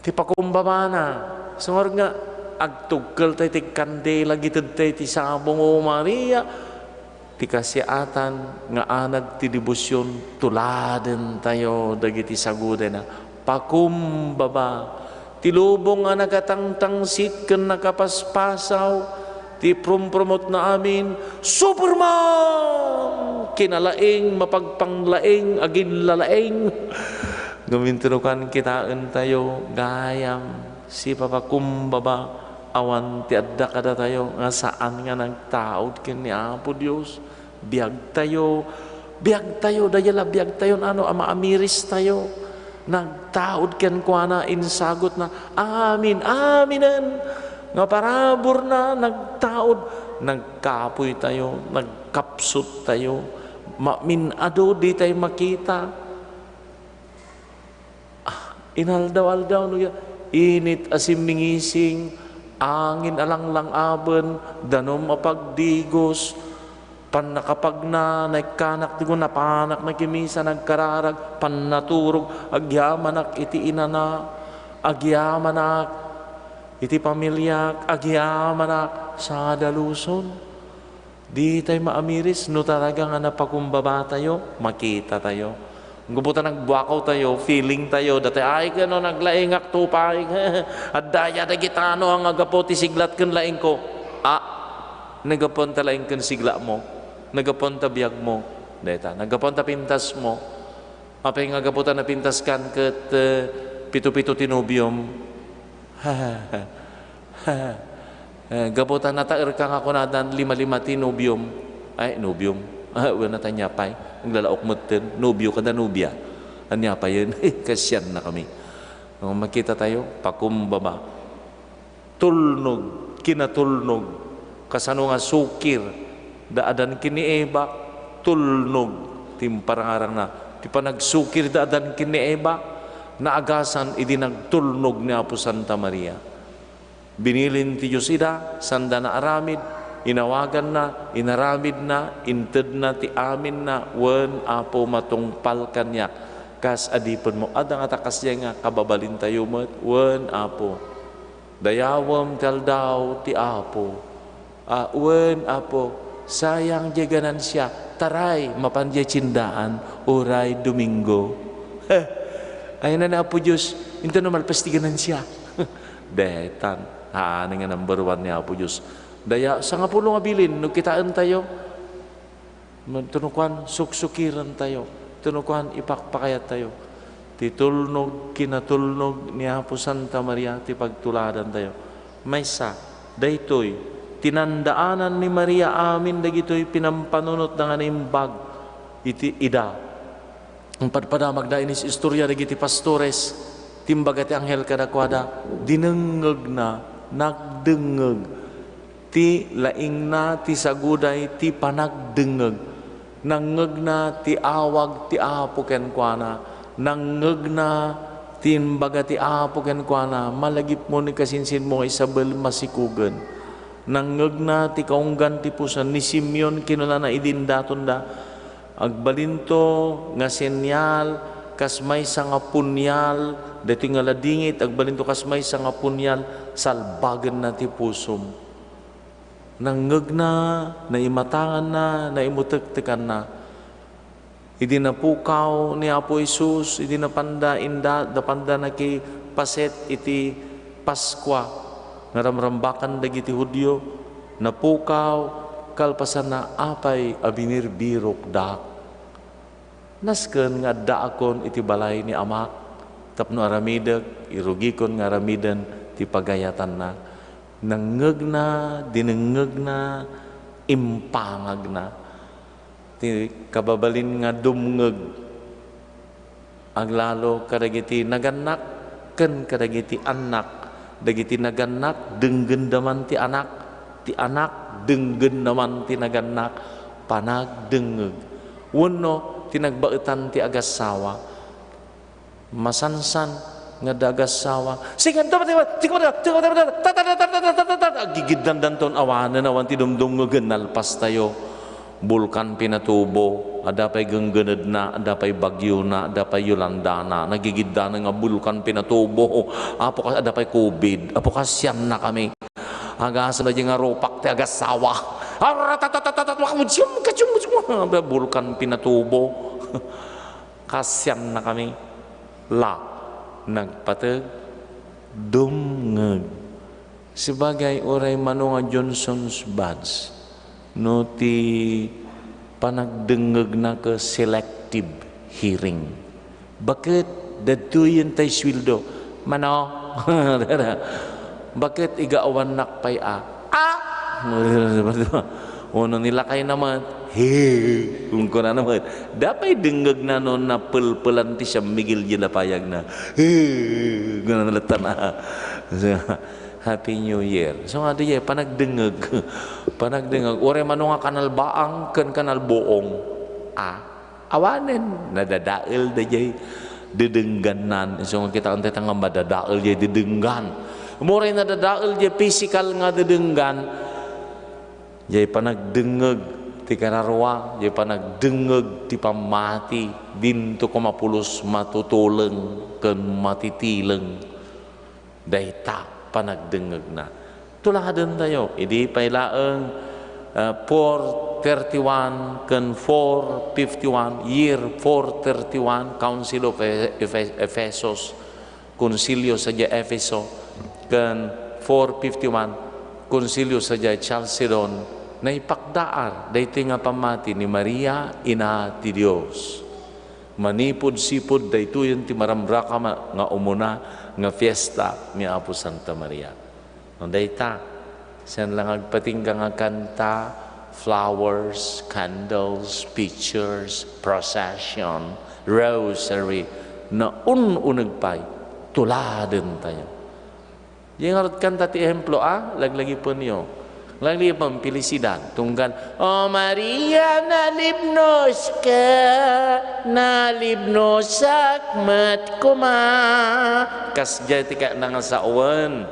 Ti pakumbabana, sumar nga agtugkeltayo ti kandila, gitedtayo ti sabong, O Maria, ti kasiatan nga anag ti debosion, tuladentayo dagiti sagudayna. Pakumbaba, ti lubong a nagatangtangsit ken nakapaspasaw, ti prumprumutna amin, Superman! Kinalaing, mapagpanglaing, aginlalaing. Ngem intono kuan kitaentayo, gayam, sipapakumbaba, awan ti adda kadatayo nga saan nga nagtaud ken ni Apo Dios. Biagtayo, biagtayo, dayta la biagtayo, nano, a maamirestayo. Nagtaud kenkuana, insagutna, amin, aminen, nga paraburna, nagtaud, nagkapoytayo, nagkapsuttayo, mamin-adu, ditay makita. Ah, inaldaw-aldaw, no, ya-, init a simmingising, angin a langlang-aben, danum a pagdigos, pannakapagna, naikkanak ti gun-, napanak, nakimisa, nagkararag, pannaturog, agyamanak iti inana, agyamanak iti pamiliak, agyamanak sa daluson. Ditay maamiris no talaga nga napakumbabatayo, makitatayo. Gapu ta nagbuakawtayo, feelingtayo, dati, "Ay, kano naglaingak to pay." Adda aya dagitano a nagapu ti siglat ken laingko. Ah, nagapuan ta laing ken siglatmo. Nagapuan ta biagmo. Dayta, nagapuan ta pintasmo. Apay nga gapu ta napintaskan ket, eh, pito-pito ti nobiom? Eh, gapu ta nataerka nga kunadan lima-lima ti nobiom. Ay, nobiom. Ah, wen, ania pay? Naglalaok metten. Nobio kada nobia. Ania payen? Kasiannakami. No, makitatayo, pakumbaba. Tulnog, kinatulnog. Kasano nga sukir, daadan ken ni Eva, tulnog ti imparangarangna. Ti panagsukir, daadan ken ni Eva, naagasan idi nagtulnog ni Apo Santa Maria. Binilin ti Dios ida, saanda naaramid, inawaganna, inaramidna, intedna ti aminna, wen, Apo, matungpal kaniak, kas adipenmo. Adda ngata kasdiay nga kababalintayo met, wen, Apo. Dayawem ti aldaw ti Apo. Ah, wen, Apo, sayang diay ganansia. Taray, mapan diay tiendaan, uray Domingo. Ayana ni Apo Dios, intono malpas ti ganansia. Detan, haan nga number one ni Apo Dios. Daya, sangapulo nga bilin, no kitaentayo, Tunukuan, suksukirentayo. Tunukuan, ipakpakayattayo. Ti tulnog, kinatulnog ni Apo Santa Maria ti pagtuladantayo. Maysa, daytoy, tinandaanan ni Maria amin dagitoy pinampanunotda nga naimbag iti ida. Padpadamagda inis istorya dagiti pastores, ti imbaga ti anghel kadakuada, dinengngegna, nagdengngeg ti laingna, ti saguday, ti panagdengngeg. Nangngegna ti awag ti Apo kenkuana. Nangngegna ti imbaga ti Apo kenkuana, "Malagipmo ni kasinsinmo nga Isabel, masikugen." Nangngegna ti kaunggan ti puson ni Simeon, kinunana idi indatonda, "Agbalinto nga senial kas maysa nga punial, daytoy nga ladingit, agbalinto kas maysa nga punial, salbagenna ti pusom." Nangngegna, naimatanganna, naimutektekanna. Idi napukaw ni Apo Jesus, idi napanda inda, napanda nakipaset iti Paskua nga ramrambakan dagiti Judio, napukaw kalpasanna, "Apay a binirbirokdak? Nasken nga addaakon iti balay ni Amak tapno aramidek, irugikon nga aramiden ti pagayatanna." Nangngegna, dinengngegna, impangagna. Ti kababalin nga dumngeg, aglalo kadagiti nagannak ken kadagiti annak. Dagiti nagannak, denggenda man ti anak. Ti anak, denggenda man ti nagannak. Panagdengngeg. Wenno, ti nagbaetan ti agassawa. Masansan nga dagassawa. Sigan, tama, tama, tama, tama, tama, tama, tama, tama, tama, tama, tama, agigiddandanton awanen, awan ti dumdumngegen, nalpastayo. Bulkan Pinatubo, adda pay genggenedna, adda pay bagyona, adda pay Yolandana, nagigiddanen nga Bulkan Pinatubo. Apo, kas-, adda pay covid. Apo, kasiannakami. Agasem daydiay nga rupak ti agassawa. Arratatatatat, wakmudsum, katsum, katsum. Bulkan Pinatubo. Kasiannakami la nagpateg, dumngeg. Sabagay, uray mano nga Johnson's badge, no ti panagdengngegna ket selective hearing. Baket, dadtoyen tay sueldo. Mano? Baket, igawannak pay a? Ah! Ono ni lakayna met, "He," kunkunana met. Dapay dengngegna no napelpelan ti San Miguel diay lapayagna. "He," kunana latta na. Happy New Year. So nga diay, panagdengngeg. Panagdengngeg. Uray mano nga kanalbaang ken kanalbuong. Ah? Awanen, nadadael daydiay dedenggannan. Isu nga kitaen tayo nga madadael diay dedenggan. Uray nadadael diay physical nga dedenggan, diay panagdengngeg ti kararua, diay panagdengngeg ti pammati, dinto koma pulos matutuleng ken matitileng. Dayta panagdengngegna. Tuladen tayo. Idi pay laeng, ah, four thirty-one ken four fifty-one, year four thirty-one, Council of E-, Ephe-, Ephesus, Konsilio sadiay Efeso, ken four fifty-one, Konsilio sadiay Chalcedon, naipakdaar daytoy nga pammati ni Maria, Ina ti Dios. Manipud sipud daytoyen ti maramrakama nga umuna nga fiesta ni Apo Santa Maria. No dayta, saan lang agpatingga nga kanta, flowers, candles, pictures, procession, rosary, naun-uneg pay, tuladen tayo. Diay ngarud kanta ti ehemplo, a, laglagipenyo. Laglagipen, Felicidad. Tunggal, "O Maria, nalibnoska, nalibnosak met koma." Kasdiay ti kayatna nga sawen.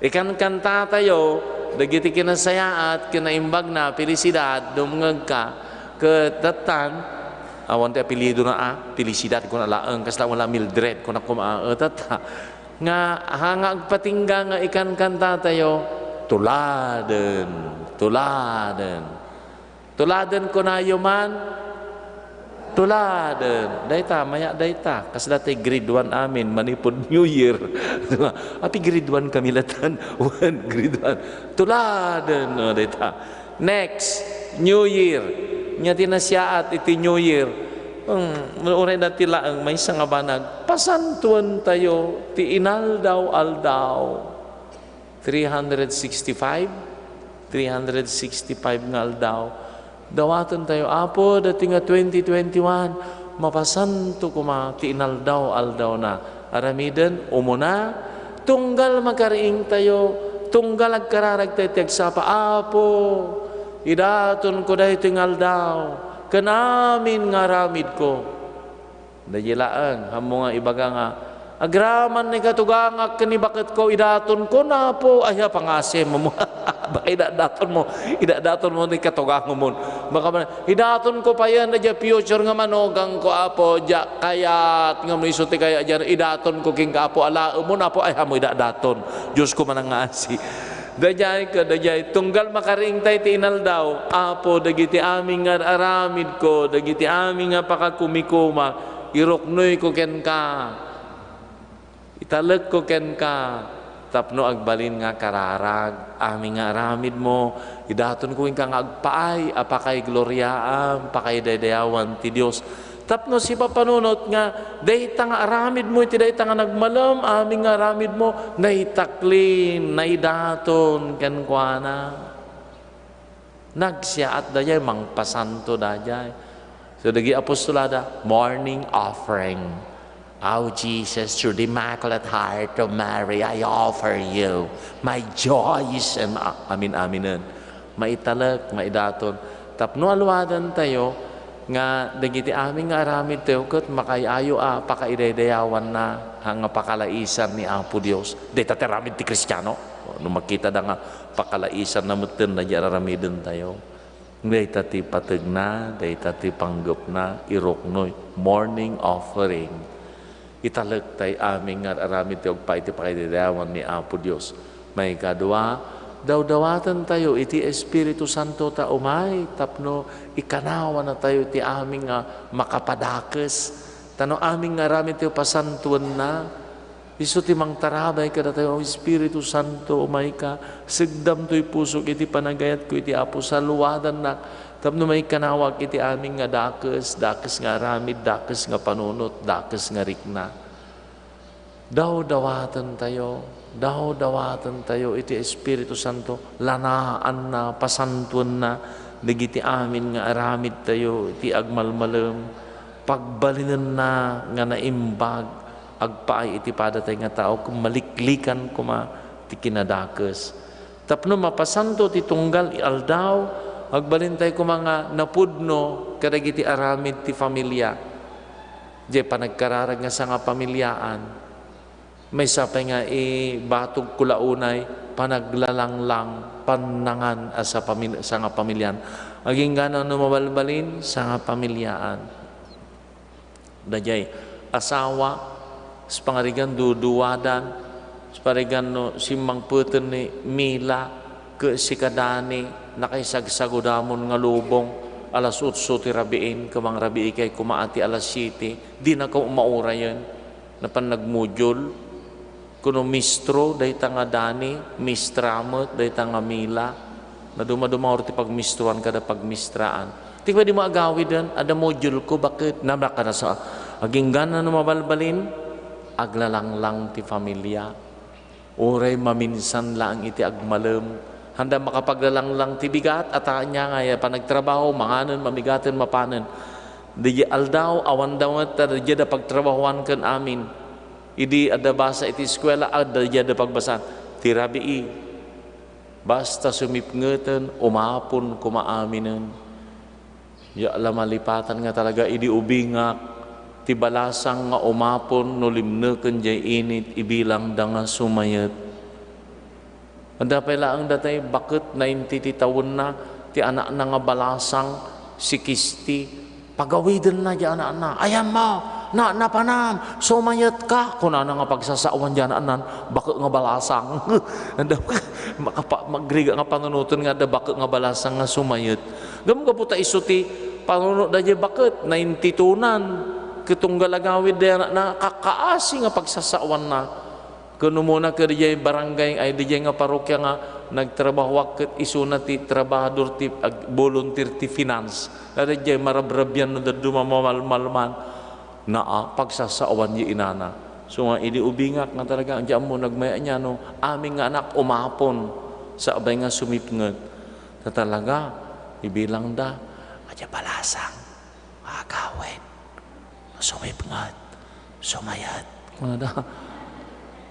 Ikankantatayo dagiti kinasayaat ken naimbagna, Felicidad, dumngegka, ket dattan, awan ti apelyidona, a, Felicidad, kuna laeng, kasla wala Mildred, kuna koma, a, tatta. Nga, ha, nga agpatingga nga ikankantatayo, tuladen, tuladen. Tuladen kunayo man, tuladen. Dayta, maya dayta. Kasla ti grade one amin, manipud New Year. Api grade one kami latan. One, grade one. Tuladen, no, dayta. Next, New Year. Nya ti nasiaat iti New Year. Hmm, uray na ti laeng, maysa nga banag, pasantuentayo ti inaldaw-aldaw. Three hundred sixty-five, three hundred sixty-five nga aldaw. Dawatentayo, Apo, daytoy nga twenty twenty-one, mapasanto koma ti inaldaw-aldawna. Aramiden, umuna, tunggal makariingtayo, tunggal agkararagtayo ti agsapa, Apo, idatonko daytoy nga aldaw, ken amin nga aramidko. Daydiay laeng, ammo nga ibaga nga, "Agraman ni katugangak ken ni baketko, idatonko, Apo." Ay, a, pangasim mo. Baka idadaton mo, idadaton mo ni katugangmon. Baka man, "Idatonko payen, daydiay future nga manugangko, Apo, diak kayat, ngem no isu ti kayat, diay idatonko kenka, Apo, alaemon, Apo." Ay, ammo idadaton. Diosko manangngasi. Daydiay ket daydiay, tunggal makariingtay ti inaldaw, Apo, dagiti amin nga ar-aramidko, dagiti amin nga pakakumikuma, iruknoyko kenka. Italekko kenka tapno agbalin nga kararag. Amin nga aramidmo, idatonko kenka nga agpaay a pakaigloriaam, pakaidaydayawan ti Dios. Tapno sipapanunot nga dayta nga aramidmo iti dayta nga nagmalem, amin nga aramidmo, naitaklin, naidaton kenkuana. Nagsiaat daydiay, mangpasanto daydiay. So, dagiti apostolada, morning offering. O Jesus, through the Immaculate Heart of Mary, I offer you my joys and a-, amin-aminen. Maitalek, maidaton. Tapno aluadantayo nga dagiti amin nga aramidtayo ket makaay-ayo a pakaidaydayawanna nga pakalaisan ni Apo Dios. Dayta ti aramid ti Kristiano. No makitada nga pakalaisanna metten daydi ar-aramidentayo. Dayta ti pategna, dayta ti panggepna, iruknoy, morning offering. Italek tay amin nga ar-aramid ti agpaay ti pakaidayawan ni Apo Dios. Maikadua, dawdawatentayo iti Espiritu Santo ta umay tapno ikanawanatayo ti amin nga makapadakes. Ta no amin nga aramidtayo pasantuenna, isu ti mangtarabay kadatayo, O Espiritu Santo, umayka, segdam toy pusok iti panagayatko iti Apo, saluadannak, tapno maikanawak iti amin nga dakes, dakes nga aramid, dakes nga panunot, dakes nga rikna. Dawdawatentayo, dawdawatentayo iti Espiritu Santo, lanaanna, pasantuenna, dagiti amin nga aramidtayo iti agmalmalem, pagbalinenna nga naimbag, agpaay iti padatay nga tao, ken maliklikan koma ti kinadakes. Tapno mapasanto ti tunggal aldaw, agbalintay koma nga napudno kadagiti aramid ti familia. Diay panagkararag nga sangapamiliaan, maysa pay nga ibatogko la unay, panaglalanglang, pannangan a sapamil-, sangapamilian. Agingga no mabalbalin, sangapamiliaan. Daydiay asawa, sa pangarigan duduadan, sa pangarigan no simmangpeten ni Mila, ket sika Dani, nakaisagsagodamon nga lubong, alas otso ti rabiin, ket mangrabiikay koma a ti alas siete, dinaka maurayen, napan nagmodule. Kuno mistro, dayta nga Dani, mistra met, dayta nga Mila. Nadumaduma ti pagmistroan kada pagmistraan. Ti pwede mo agawiden, adda module ko, baket? Nabakana sa agingga no mabalbalin, aglalanglang ti familia. Uray maminsan laeng iti agmalem. Handa makapaglalanglang ti bigat, ata ania nga ya panagtrabaho, manganen, mamigaten, mapanen. Daydiay aldaw, awan da met, ta daydiay da pagtrabahoan ken amin. Idi adda basa iti eskuela, adda, daydiay da pagbasaan. Ti rabii, basta sumipngeten, umapon koma aminen. Ya la malipatan nga talaga idi ubingak, ti balasang nga umapon no limneken diay init, ibilangda nga sumayet. Adda pay laeng datay baket, ninety ti tawenna, ti anakna nga balasang, si Kisti. Pagawidenna diay anakna, "Ayanmo, na, napanam, sumayetka," kunana nga pagsasaoan diay anaknan, baket nga balasang. Adda, makapa-, magrigat nga panunoten nga adda baket nga balasang nga sumayet. Ngem gapu ta isu ti panunotda diay baket, ninety-two-nan, ket tunggal agawid diay anakna, kakaasi nga pagsasaoanna. Ken umuna ket diay barangay, ay, diay nga parokya nga nagtrabahoak ket isuna ti trabahador ti ag-, volunteer ti finance. Daydiay marabrabian no dadduma mamalmalman. Naa, pagsasaoan diay inana. So nga, idi ubingak nga talaga, diay ammo nagmay-ania no amin nga anak umapon, sakbay nga sumipnget. Ta talaga, ibilangda, diay balasang. Agawid. Sumipnget. Sumayat. Kunada,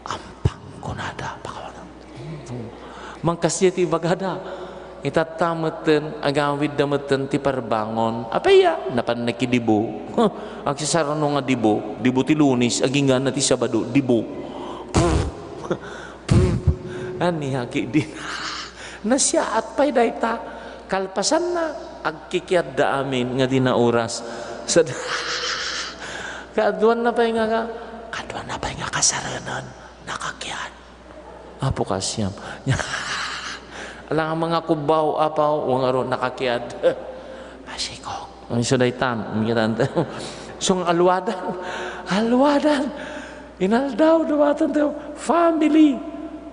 "Ampang," kunada, pakawanan. Mangkasdiay ti ibagada. Itatta metten, agawidda metten ti parbangon. Apay ya? Napanna ki Dibo. Agsasarano nga Dibo. Dibo ti Lunes, agingga na ti Sabado. Dibo. Ania ki di? Nasiaat pay dayta. Kalpasanna, agkikiadda amin nga di nauras. Sad-, kaaduanna pay nga, nga, kaaduanna pay nga kasarenen, nakakiad. Apo, kaasiam. Alangan mga kubbaw, apaw, wen ngarud nakakiad. Asikok. Isu daytan, isu nga alwadan. Alwadan. Inaldaw, dawaten tayo. Family.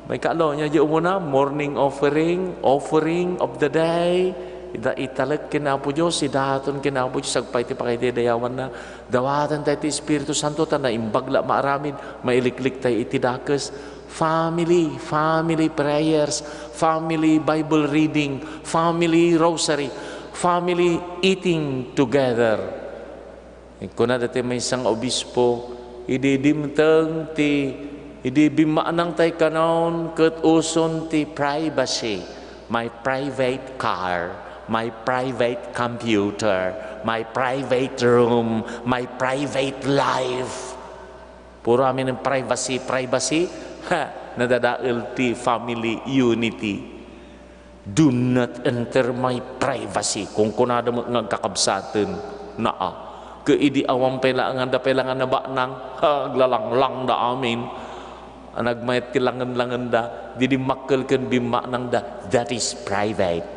Maikatlo, nia diay umuna, morning offering, offering of the day. Ida italek ken Apo Dios, idaton ken Apo Dios, agpay ti pakaidayawanna. Dawaten tayo ti Espiritu Santo, ta naimbag la maaramid, mailiklik tayo iti dakes. Family, family prayers, family Bible reading, family rosary, family eating together. Kuna dati maysa nga obispo, idi dimteng ti, idi bimmaanang tay kanon ket uson ti privacy, my private car, my private computer, my private room, my private life. Puro amin privacy, privacy. Ha, nadadael ti family unity. "Do not enter my privacy," kunkunada met nga agkakabsaten. Naa. Ket idi awan pay laeng adda pay la nga nabaknang, ha, aglalanglangda amin. Nagmayat ti langen-langenda, di dimmakkel ken bimmaknangda. That is private.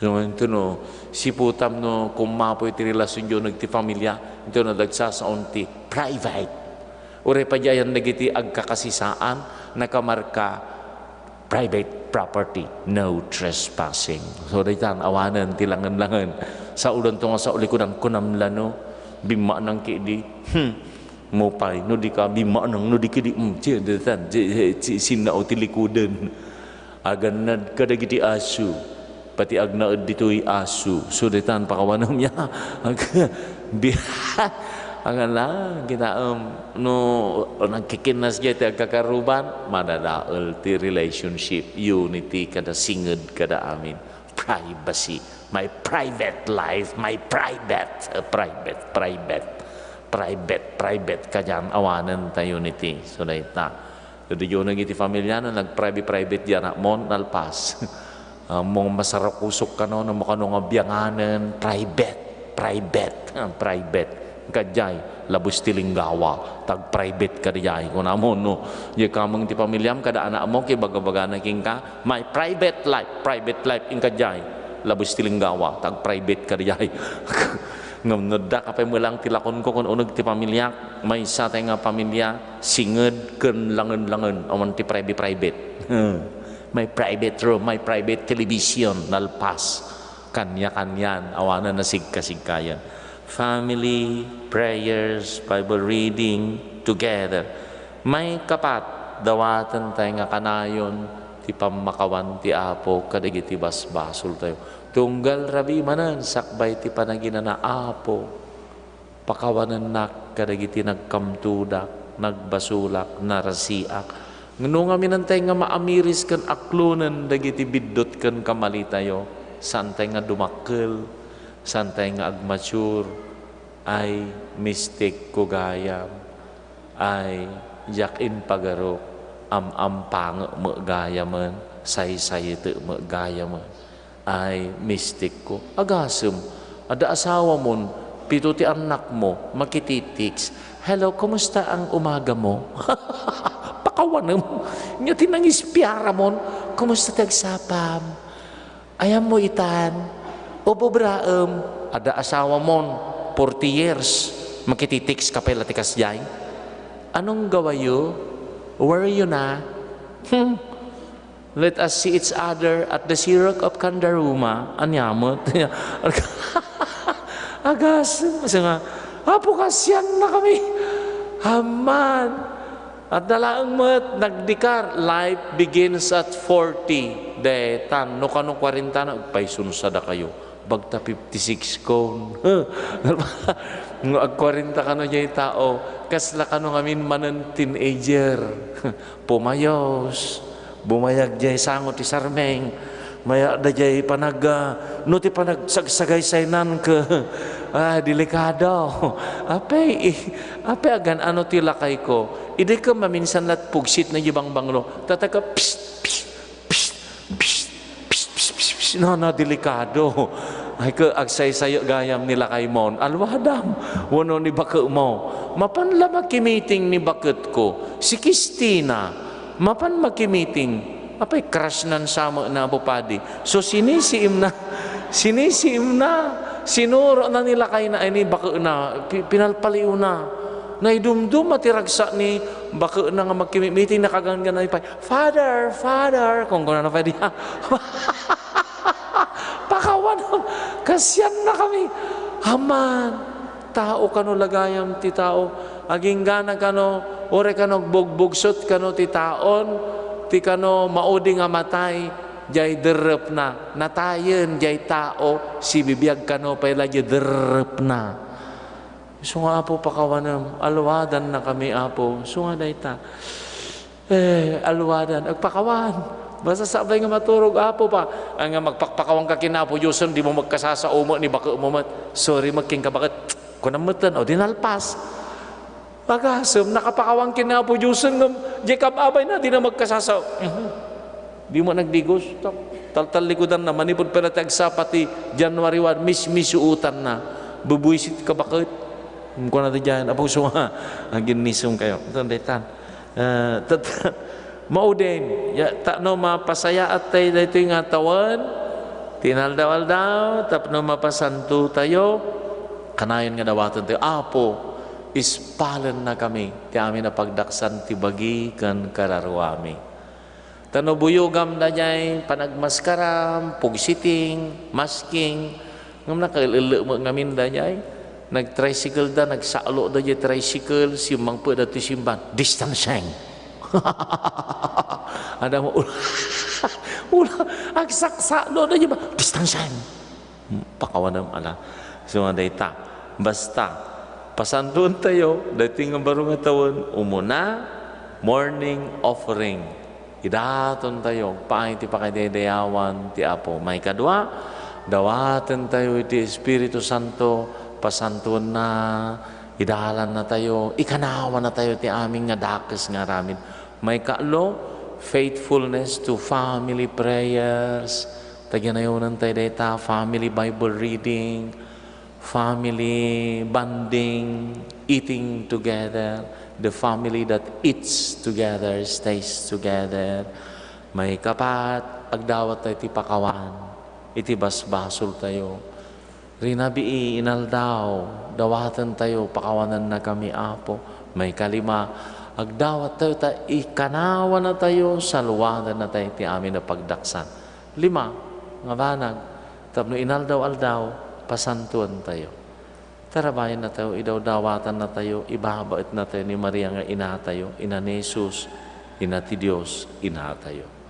So, intono, siputam no kummapoy ti relasionyo nagti familia, intono, nagsasaon ti private. Uray pay diay ayan dagiti agkakasisaan, nakamarka, private property, no trespassing. So, daytan, awanen ti langen-langen. Saodanto nga sao likudan, kunam la no, bimmaknang ket idi, hmm, mupay, no di ka bimmaknang, no di ket idi, hmm, ti, daytan, ti, ti, ti, sinnao ti likuden. Agannad kadagiti aso, pati agnaed ditoy aso. So, daytan, pakawanem ya. Ag-, bi-, agala, kitaem, no, nagkikinnas diay ti agkakaruban, madadael ti relationship, unity, kada singed, kada amin. Privacy. My private life, my private, uh, private, private, private, private, kadian, awanen ta unity. So, dayta. Daydiyo nagiti familia, no, nagprivate-private di anakmon, nalpas. Ammom masarakusok kano, no, mano kano nga bianganen, private, private, ah, private. Kadiay, labus ti linggawa, tag-private ka diay, kunamon, no. Diay kameng ti familiam, kada anakmo, kibagabagana kenka, "My private life, private life," inka diay, labus ti linggawa, tag-private ka diay. Ngem no adda ka pay met lang ti lakonko ken uneg ti familiak, maysa tay nga familia, singed ken langen-langen, awan ti private-private. My private room, my private television, nalpas. Kania-kanian, awanen a sigkasigkayan. Family, prayers, Bible reading, together. Maikapat, dawaten tay nga kanayon ti pammakawan ti Apo kadagiti basbasoltayo. Tunggal rabii manen sakbay ti panaginana, Apo, pakawanennak kadagiti nagkamtodak, nagbasolak, narasiak. No ngaminantay nga maamiris ken aklonen dagiti biddut ken kamalitayo, saantay nga dumakkel, saantay nga agmature, ay, mistikko gayam. Ay, diak impagarok, am-ampangek met gayamen, saysaytek met gayamen. Ay, mistikko. Agasem, adda asawamon, pito ti annakmo, makititext, "Hello, kumusta ang umaga mo?" Pakawanem. Nia ti nangispiaramon, "Kumusta ti agsapam?" Ayanmo itan, ubobraem, adda asawamon, forty years, makititext ka pay la ti kasdiay. Anong gawayo? Where you na? Hmm. Let us see each other at the Sirak of Kandaruma. Ania met? Agasem, kasi nga, "Apo, kasiannakami." Amman. Adda laeng met, nagdikar, life begins at forty. Detan, no kano kwarenta na, agpaysunsadakayo. Bagta fifty-six kon. Nga agkwarenta kano diay tao, kasla kano ngamin manen teenager. Pumayos, bumayag diay sango ti sarmeng. Mayat da diay panag-, ah, no ti panagsagsagaysaynan ke, ah, delikado. Apay, i-, apay agan-ano ti lakayko? Idi ket maminsan lat pugsit na di bangbanglo. Tataka, psst, psst, psst, psst, psst, psst, psst, no, no, delikado. Ay, ke, agsaysayek gayam ni lakaymon. Alwadam, wenno ni baketmo. Mapan la makimiting ni baketko. Si Kistina, mapan makimiting. Apay, crush nan sa met na, Apo Padi. So, sinisiimna, sinisiimna, sinurona ni lakayna, ay, ni bakekna, pi-, pinalpaliwna. Naidumduma ti ragsak ni bakekna nga magkimi-, meeting, nakaganggana pay, "Father, Father," kunkunana pay diay. Pakawan, kasiannakami. Aman, tao kano la gayam ti tao. Aginggana kano, uray kano agbugbugsot kano ti taon, ti kano maudi nga matay, diay derrepna. Natayen diay tao, sibibiag kano pay la diay derrepna. Isu nga, Apo, pakawanem, aluadannakami, Apo. Isu nga dayta. Eh, aluadan, agpakawan. Basta sakbay nga maturog, Apo, pa. Ay nga, magpakpakawanka ken Apo Diosen, dimo magkasasao met ni bakekmo met. Sorry met ken kabaket. Kunam metten, o, di nalpas. Agasem, nakapakawan ken Apo Diosen ngem, diay kab-abayna, dina magkasasao. Mhm. Dimo nagdigos. Tak-, taltallikudanna, manipud pay la ti agsapa ti January one, mismisuotanna. Bubuisit kabaket. Kunana diay, Apo, isu nga, aginnisem kayo. Ito, daytan. Ah, tat-, maudin, ya, tapno mapasayaat tayo daytoy nga tawen, ti inaldaw-aldaw, tapno mapasanto tayo, kanayon nga dawaten tayo, Apo, ispalennakami ti amin a pagdaksan ti bagi ken kararuami. Ta no buyogam daydiay panagmaskaram, pugsiting, masking, ngem nakael-elle met ngamin daydiay. Nag-tricycle da, nagsalo da diay tricycle, simmangpet da ti simbahan. Distancing. Adda mo, ula, ula, agsaksalo da diay ba? Distancing. Hmm, pakawanem, ala. So, nga dayta. Basta, pasantoen tayo, daytoy nga baro nga tawen, umuna, morning offering. Idaton tayo, agpaay ti pakadaydayawan ti Apo. Maikadua, dawaten tayo iti Espiritu Santo, pasantoenna, idalanna tayo, ikanawana tayo ti amin nga dakes nga aramid. Maikatlo, faithfulness to family prayers. Taginayonan tayo dayta, family Bible reading, family bonding, eating together, the family that eats together, stays together. Maikapat, agdawat tayo ti pakawan iti basbasol tayo. Rinabii, inaldaw, dawaten tayo, pakawanennakami, Apo. Maikalima, agdawat tayo ta ikanawana tayo, saluadanna tayo ti amin a pagdaksan. Lima, nga banag, tapno inaldaw-aldaw, pasantoen tayo. Tarabayan na tayo, idawdawatanna tayo, ibabaetna tayo ni Maria nga ina tayo, ina ni Jesus, ina ti Dios, ina tayo.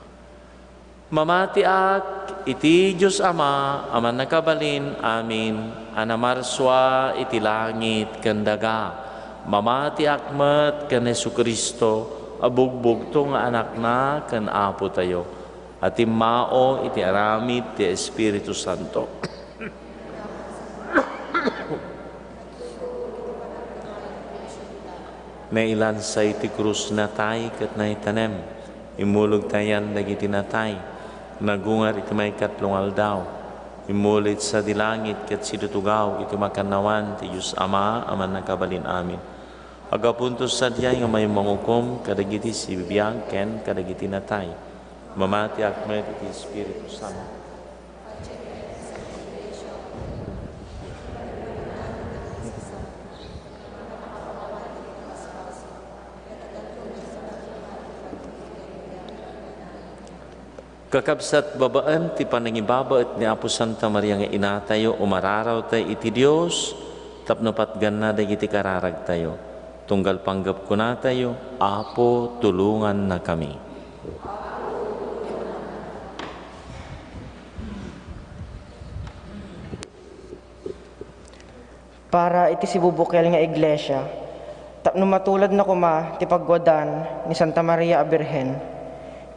Mamatiak iti Dios Ama a mannakabalin amin, a namarsua iti langit ken daga. Mamatiak met ken Jesu-Cristo a bugbugto nga Anakna ken Apo tayo, a timmao iti aramid ti Espiritu Santo. Nailansa iti krus, natay ket naitanem. Immulog tayan dagiti natay. Nagungar iti maikatlo nga aldaw. Immuli iti sadi langit ket sidutugaw iti makannawan ti Dios Ama a mannakabalin amin. Aggapunto sadiay nga mayat mangukom kadagiti sibibiag ken kadagiti natay. Mamatiak met iti Espiritu Santo. Kakabsat, babaen ti panangibabaet ni Apo Santa Maria nga inatayo, umararaw tay iti Dios tapno patganna dagiti kararagtayo. Tunggal panggep kunatayo, Apo, tulongannakami. Para iti sibubukel nga iglesia, tapno matuladna koma ti pagwadan ni Santa Maria a Birhen,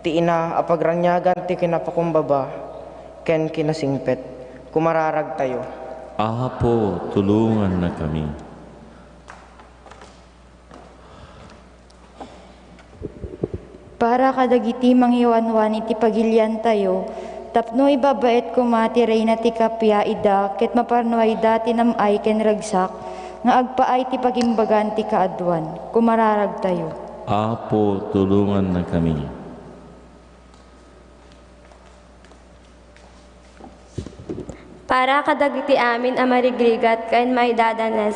ti ina a pagraniagan ti kinapakumbaba ken kinasingpet, kumararagtayo. Apo, tulongannakami. Para kadagiti mangiwanwan iti pagiliantayo, tapno ibabaet koma ti Reyna ti kappia ida ket maparnuayda ti nam-ay ken ragsak nga agpaay ti pagimbagan ti kaaduan, kumararagtayo. Apo, tulongannakami. Para kadagiti amin a marigrigat ken maidadanes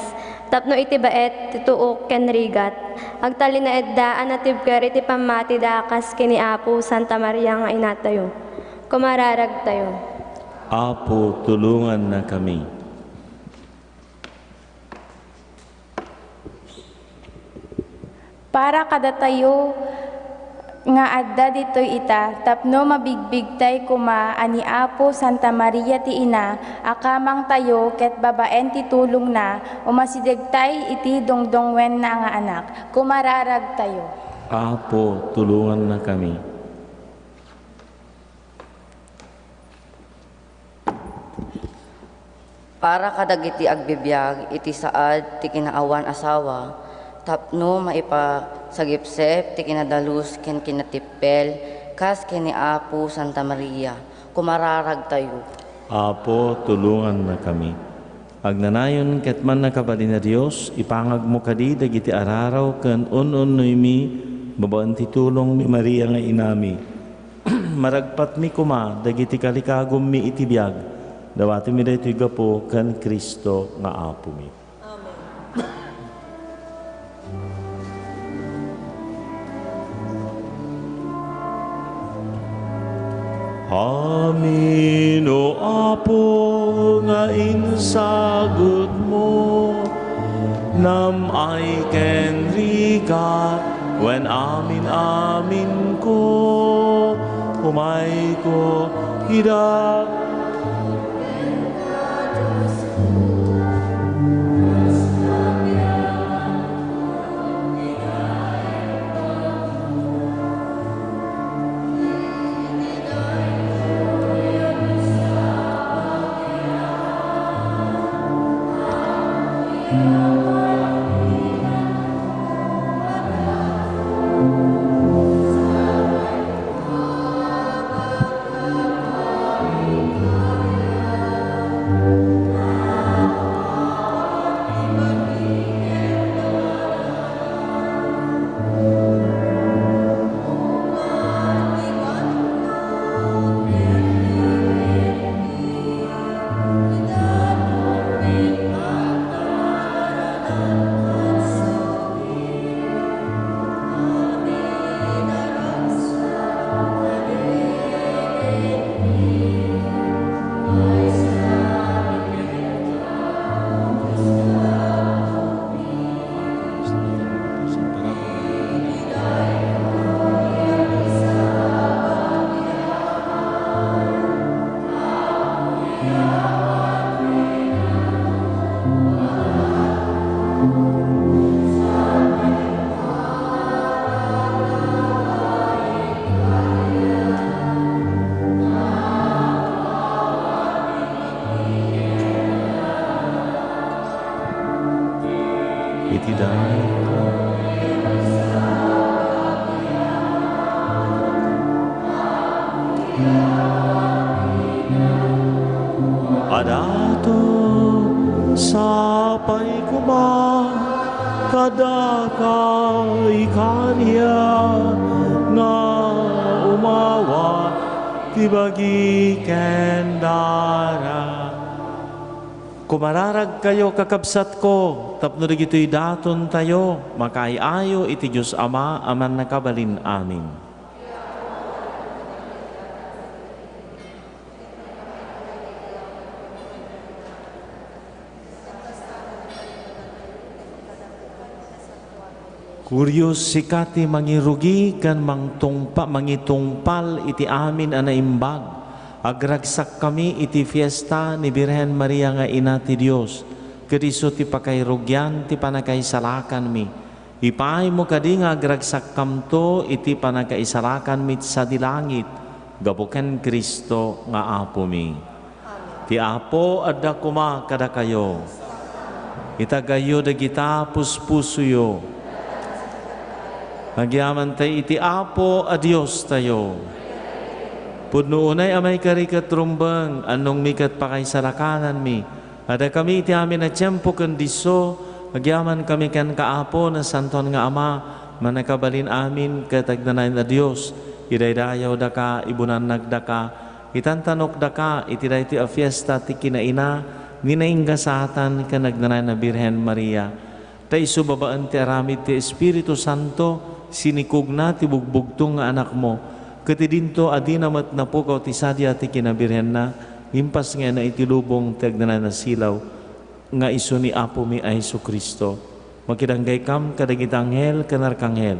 tapno iti baet ti tuok ken rigat, agtalinaedda a natibker iti pammatida kas ken ni Apo Santa Maria nga Inatayo. Kumararagtayo. Apo, tulongannakami. Para kadatayo nga adda ditoy ita, tapno mabigbigtay koma a ni Apo Santa Maria ti Ina a kamangtayo ket babaen ti tulongna, umasidegtay iti dungdungngoenna nga Anak. Kumararagtayo. Apo, tulongannakami. Para kadagiti agbibiag iti saad ti kinaawan a sawa, tapno maipasagipsep ti kinadalus ken kinatippel, kas ken ni Apo Santa Maria, kumararagtayo. Apo, tulongannakami. Agnanayon ket mannakabalin a Dios, ipangagmo kadi dagiti araraw ken un-unnoymi babaen ti tulong ni Maria nga inami. Maragpatmi koma dagiti kalikagummi iti biag. Dawatenmi daytoy gapu ken Cristo nga Apomi. Amen. Amin, O Apo, nga insagutmo, nam-ay ken rigat, wen amin-aminko, umayko ida. Iti dayta. Adato, sapay koma kadaka, ikariak, nga umawa ti bagi ken dara. Kumararagkayo, kakabsatko, tapno dagitoy datontayo makaay-ayo iti Dios Ama a Mannakabalin-amin. Kurios, sika ti mangirugi ken mangtungpa-, mangitungpal iti amin a naimbag. Agragsakami iti fiesta ni Birhen Maria nga Ina ti Dios, ket isu ti pakairugian ti pannakaisalakanmi. Ipaaymo kadi nga agragsakkamto iti pannakaisalakanmi sadi langit, gapu ken Cristo nga Apomi. Ti Apo adda koma kadakayo. Itagayyo dagita puspusoyo. Agyamantay iti Apo a Diostayo. Pudno unay a maikari ket rumbeng, annongmi ket pakaisalakananmi. Adda kami iti amin a tiempo ken disso, agyamankami kenka, Apo, Nasantoan nga Ama, Mannakabalin-amin ket agnanayon a Dios, idaydayawdaka, ibunannagdaka, Itantanok daka iti daytoy a fiesta ti kinaina ni naingasatan ken agnanayon a Birhen Maria. Ta isu babaen ti aramid ti Espiritu Santo, sinikugna ti bugbugtong nga Anakmo, ket idinto a dina met napukaw ti sadia ti kinabirhenna, impasngayna iti lubong ti agnanayon a silaw nga isu ni Apomi a Jesu-Cristo. Makidanggay kam kadagiti anghel ken arkanghel,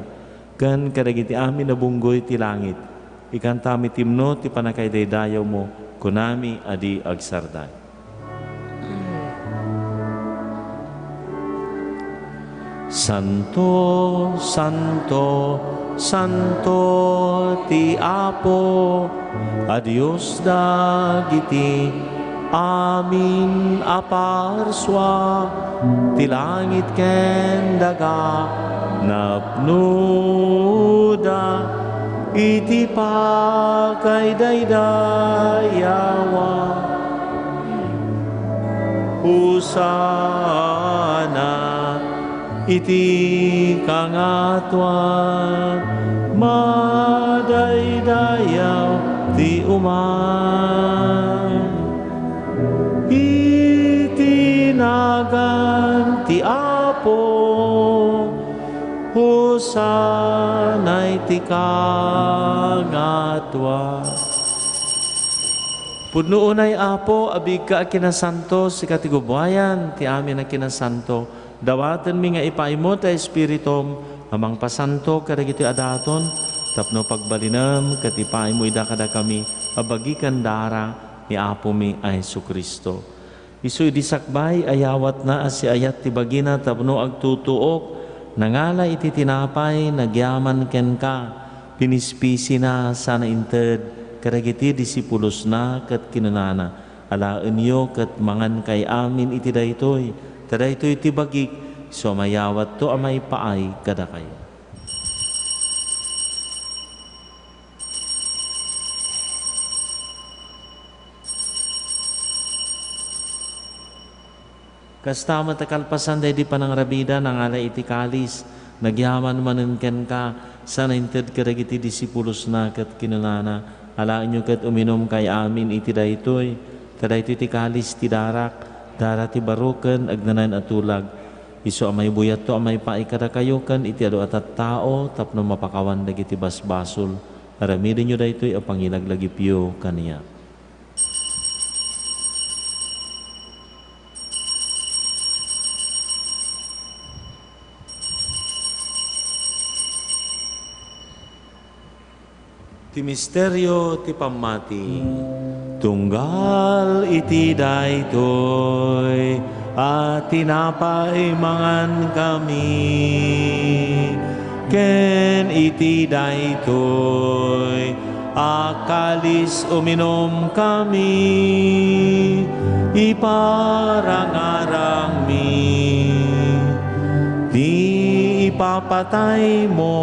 ken kadagiti amin a bunggoy ti langit. Ikantami ti imno ti pannakaidaydayawmo, kunami a di agsardeng. Santo, santo, santo ti Apo a Dios dagiti amin a parsua, ti langit ken daga napnoda iti pakaidaydayawa. Hosanna iti kangatoan, madaydayaw ti umay iti nagan ti Apo. Hosanna iti kangatoan. Pudno unay, Apo, a biigka a kinasanto, sika ti gubuayan ti amin a kinasanto. Dawatenmi nga ipaaymo ti Espiritum a mangpasanto kadagitoy a daton tapno pagbalinem ket ipaaymo ida kadakami a bagi ken dara ni Apomi a Jesu-Cristo. Isu idi sakbay a yawatna a siayat ti bagina tapno agtutuok, nangala iti tinapay, nagyaman kenka, pinispisina sana inted kadagiti disipulosna ket kinunana, "Alaenyo ket mangankay amin iti daytoy, ta daytoy ti bagik, isu a mayawatto a maipaay kadakayo." Kasta met a kalpasan daydi panangrabida, nangala iti kalis, nagyaman manen kenka, sana inted kadagiti disipulosna ket kinunana, "Alaenyo ket uminumkay amin iti daytoy, ta daytoy ti kalis ti darak, dara ti baro ken agnanayon a tulag. Isu a maibuyatto a maipaay kadakayo ken iti adu a tattao tapno mapakawan dagiti basbasol. Aramidenyo daytoy a pangilaglagipyo kaniak." Ti misterio ti pammati. Tunggal iti daytoy a tinapay mangankami, ken iti daytoy a kalis uminumkami, iparangarangmi ti ipapataymo,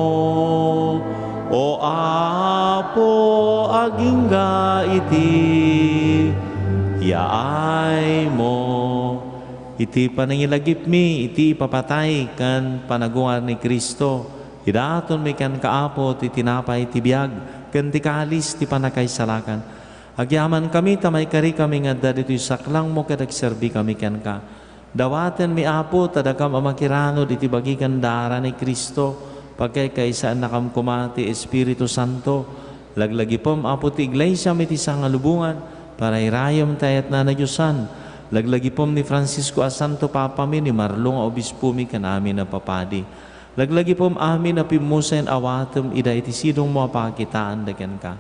O Apo, agingga iti yaaymo. Iti panangilagipmi iti ipapatay ken panagungar ni Cristo, idatonmi kenka, Apo, ti tinapay ti biag ken ti kalis ti pannakaisalakan. Agyamankami ta maikarikami nga adda ditoy saklangmo ket agserbikami kenka. Dawatenmi, Apo, ta dakam a makiranod iti bagi ken dara ni Cristo, pagkaykaysaennakam koma ti Espiritu Santo. Laglagipem, Apo, ti iglesiam iti sangalubongan, parairayem ti ayatna a nadiosan. Laglagipem ni Francisco a Santo Papami, ni Marlo nga Obispomi, ken amin a papadi. Laglagipem amin a pimmusen awatem ida iti sidongmo a pakakitaanda kenka.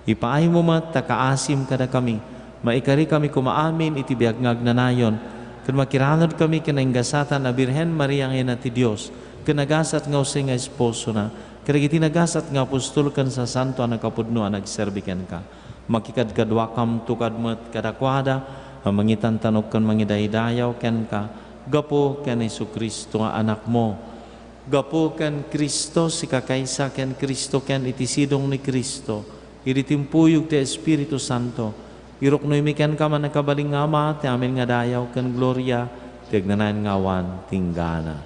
Ipaaymo met ta kaasim kadakami, maikarikami koma amin iti biag nga agnanayon, ken makiranodkami ken naingasatan a Birhen Maria nga Ina ti Dios, ken nagasat nga Jose nga esposona, kadagiti nagasat nga apostol ken sasanto a nakapudno a nagserbi kenka. Makikadkaduakamto kad met kadakuada a mangitantanok ken mangidaydayaw kenka gapu ken Jesu-Cristo nga Anakmo. Gapu ken Cristo, sika kaysa ken Cristo, ken iti sidong ni Cristo, idi timpuyog ti Espiritu Santo, iruknoymi kenka, mannakabalin nga Ama, ti amin nga dayaw ken gloria ti agnanayon nga awan tinggana.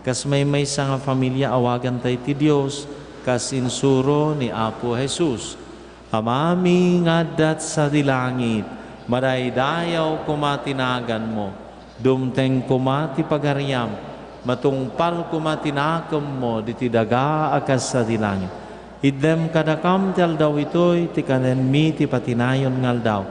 Kas maymaysa nga familia, awagantay ti Dios kas insuro ni Apo Jesus. Amami nga adda sadi langit, madaydayaw koma ti naganmo, dumteng koma ti pagariam, matungpal koma ti nakemmo ditoy daga a kas sadi langit. Itdem kadakam ti aldaw itoy ti kanenmi ti patinayon nga aldaw.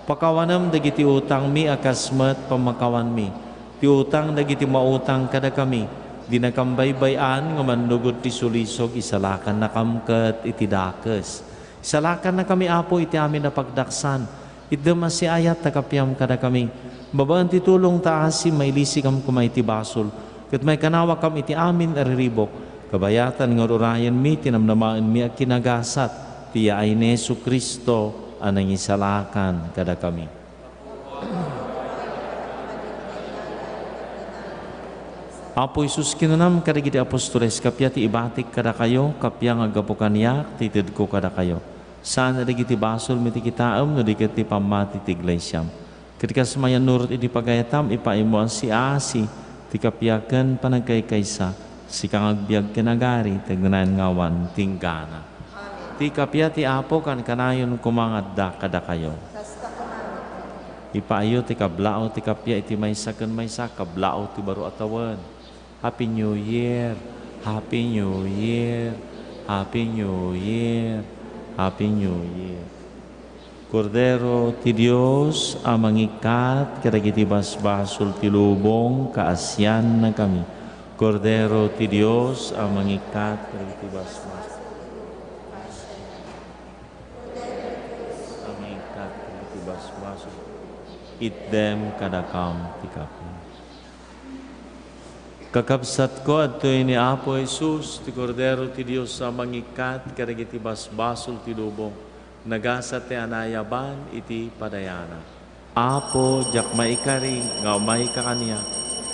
Pakawanem dagiti utangmi a kas met pammakawanmi ti utang dagiti mautang kadakami. Dinakam baybay-an nga mannugod ti sulisog, isalakannakam ket iti dakes. Isalakannakami, Apo, iti amin a pagdaksan. Itdem a siayat ta kapiam kadakami. Babaen ti tulong ta asi, mailisikam koma iti basol, ket maikanawakam iti amin a riribuk. Kabayatan nga ur-urayenmi ti namnamaenmi a kinagasat ti yaay ni Jesu-Cristo a nangisalakan kadakami. Apo Jesus, kinunam kadagiti apostoles, kappia ti ibatik kadakayo, kappia nga aggapu kaniak ti itedko kadakayo. Saan a dagiti basolmi ti kitaem no di ket ti pammati ti iglesiam. Ket kas mayannurot iti pagayatam, ipaaymo a siasi ti kappia ken panagkaykaysa, sika nga agbiag ken agari ti agnanayon nga awan tinggana. Ti kappia ti Apo kankanayon koma nga adda kadakayo. Kasta koma met. Ipaayo ti kablaaw ti kappia iti maysa ken maysa, kablaaw ti baro a tawen. Happy New Year! Happy New Year! Happy New Year! Happy New Year! Kordero ti Dios a mangikkat kadagiti basbasol ti lubong, kaasiannakami. Kordero ti Dios a mangikkat kadagiti basbasol. A mangikkat kadagiti basbasol. Itdem kadakam ti kape. Kakabsatko, adtoy ni Apo Jesus, ti Kordero ti Dios a mangikkat kadagiti basbasol ti lubong. Nagasat ti anayaban iti padayana. Apo, diak maikari nga umayka kaniak,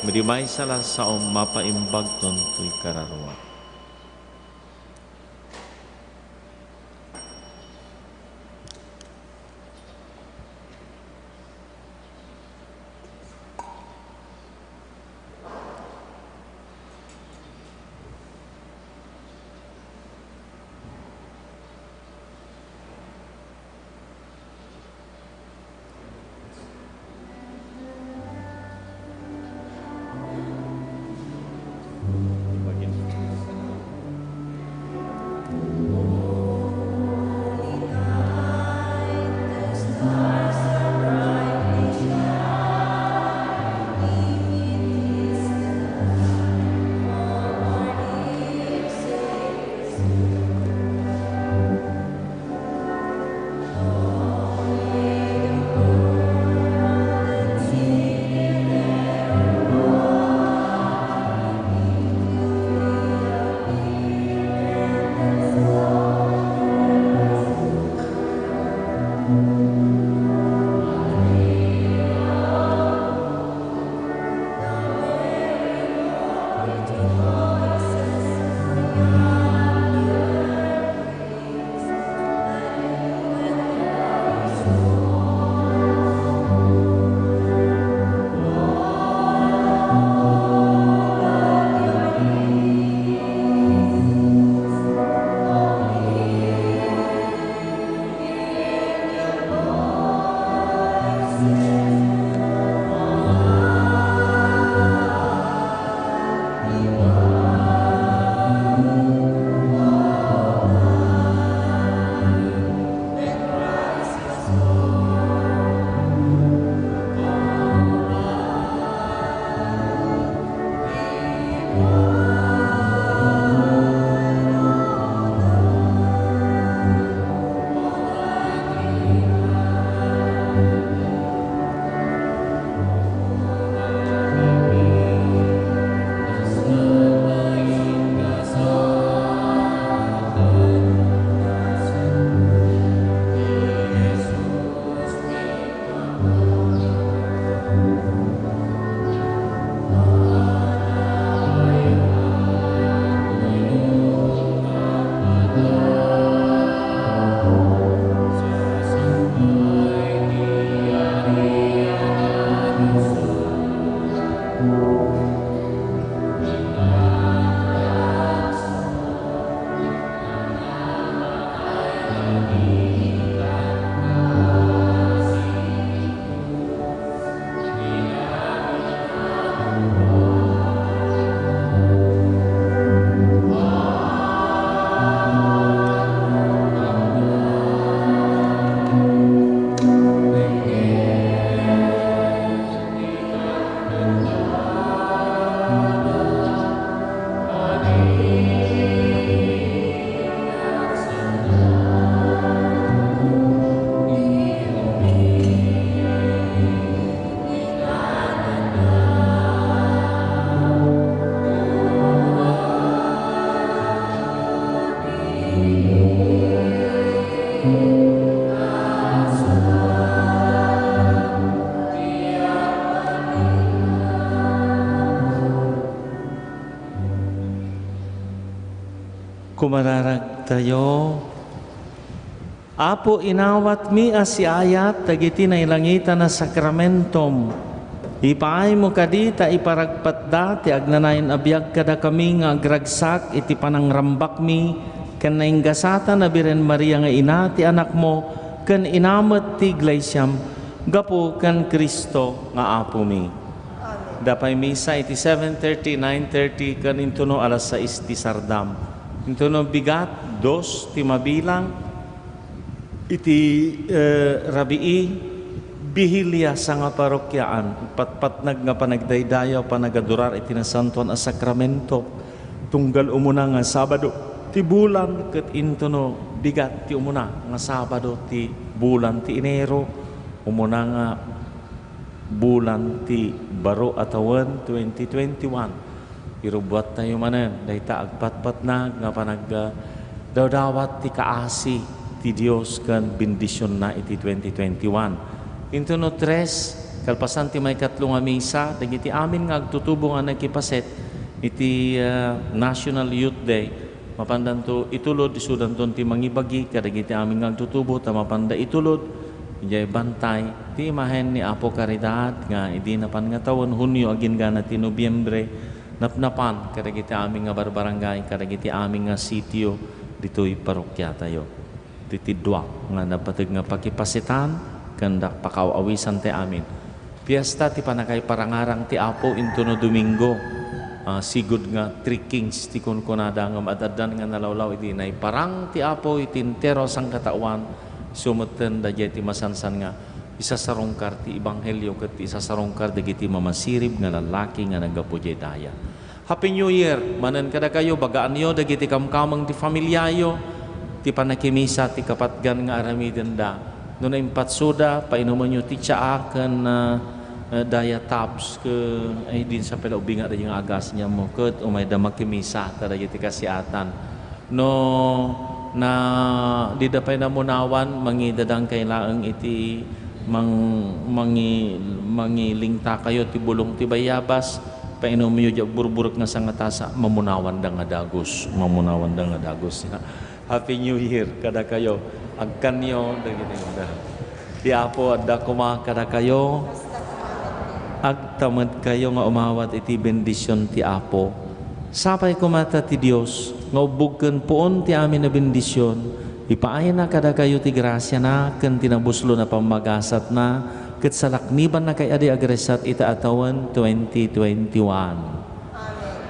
ngem idi maysa la saom, mapaimbagton toy kararuak. Kumararagtayo. Apo, inawatmi a siayat dagiti nailangitan a sakramentom. Ipaaymo kadi ta iparagpatda ti agnanayon a biag kadakami nga agragsak iti panangrambakmi ken nainggasatan a Birhen Maria nga ina ti Anakmo ken ina met ti Iglesiam, gapu ken Cristo nga Apomi. Amen. Adda pay misa iti seven thirty, nine thirty, ken intono alas sais ti sardam. Intono bigat, dos ti mabilang. Iti, eh, rabii, Bihilia sangaparokiaan, patpatnag nga panagdaydayaw, panagadurar iti Nasantoan a Sakramento, tunggal umuna nga Sabado ti bulan, ket intono bigat ti umuna nga Sabado ti bulan ti Enero, umuna nga bulan ti baro a tawen, twenty twenty-one. Irubbuattayo manen dayta agpatpatnag nga panagdawdawat ti kaasi ti Dios ken bendisionna iti twenty twenty-one. Intono tres, kalpasan ti maikatlo nga misa, dagiti amin nga agtutubo nga nakipaset iti, ah, National Youth Day, mapandanto itulod, isudanton ti mangibagi kadagiti amin nga agtutubo ta mapanda itulod idiay bantay ti imahen ni Apo Caridad nga idi napan nga tawen, Hunio agingga ti Nobiembre, napnapan kadagiti amin nga barbarangay, kadagiti amin nga sitio ditoy parokiatayo. Iti dua nga napateg nga pakipasetan ken pakaw-awisan ti amin. Fiesta ti pannakaiparangarang ti Apo intono Domingo. Ah, sigud nga Three Kings ti kunkunada, ngem ad-addan nga nalawlaw idi naiparang ti Apo iti entero a sangkataoan, isu metten daydiay ti masansan nga isasarungkar ti ebanghelio ket isasarungkar dagiti mamasirib nga lallaki nga naggapu diay daya. Happy New Year manen kadakayo, bagaanyo dagiti kamkameng ti familiayo, ti pannakimisa ti kapatgan nga aramidenda. No naimpatsoda, painumenyo ti tsaa ken, ah, eh, Diatabs ke, ay, di sa pala ubing nga dagiti nga agas niya mo, ket umayda makimisa ta dagiti kasiatan. No na, dida pay namunawan, mangidadangkay laeng iti mang-, mangi-, mangilingtakayo ti bulong ti bayabas, painumenyo diay burburek nga sangatasa, mamunawanda nga dagus, mamunawanda nga dagus. Happy New Year kadakayo. Agkanyo dagiti Ti Apo adda koma kadakayo. Agtamedkayo nga umawat iti bendision ti Apo. Sapay koma ta ti Dios nga ubbog ken puon ti amin a bendision, ipaayna kadakayo ti grasiana ken ti nabuslon a pammagasatna, ket salaknibanna kayatdi a agressat ita a tawen twenty twenty-one.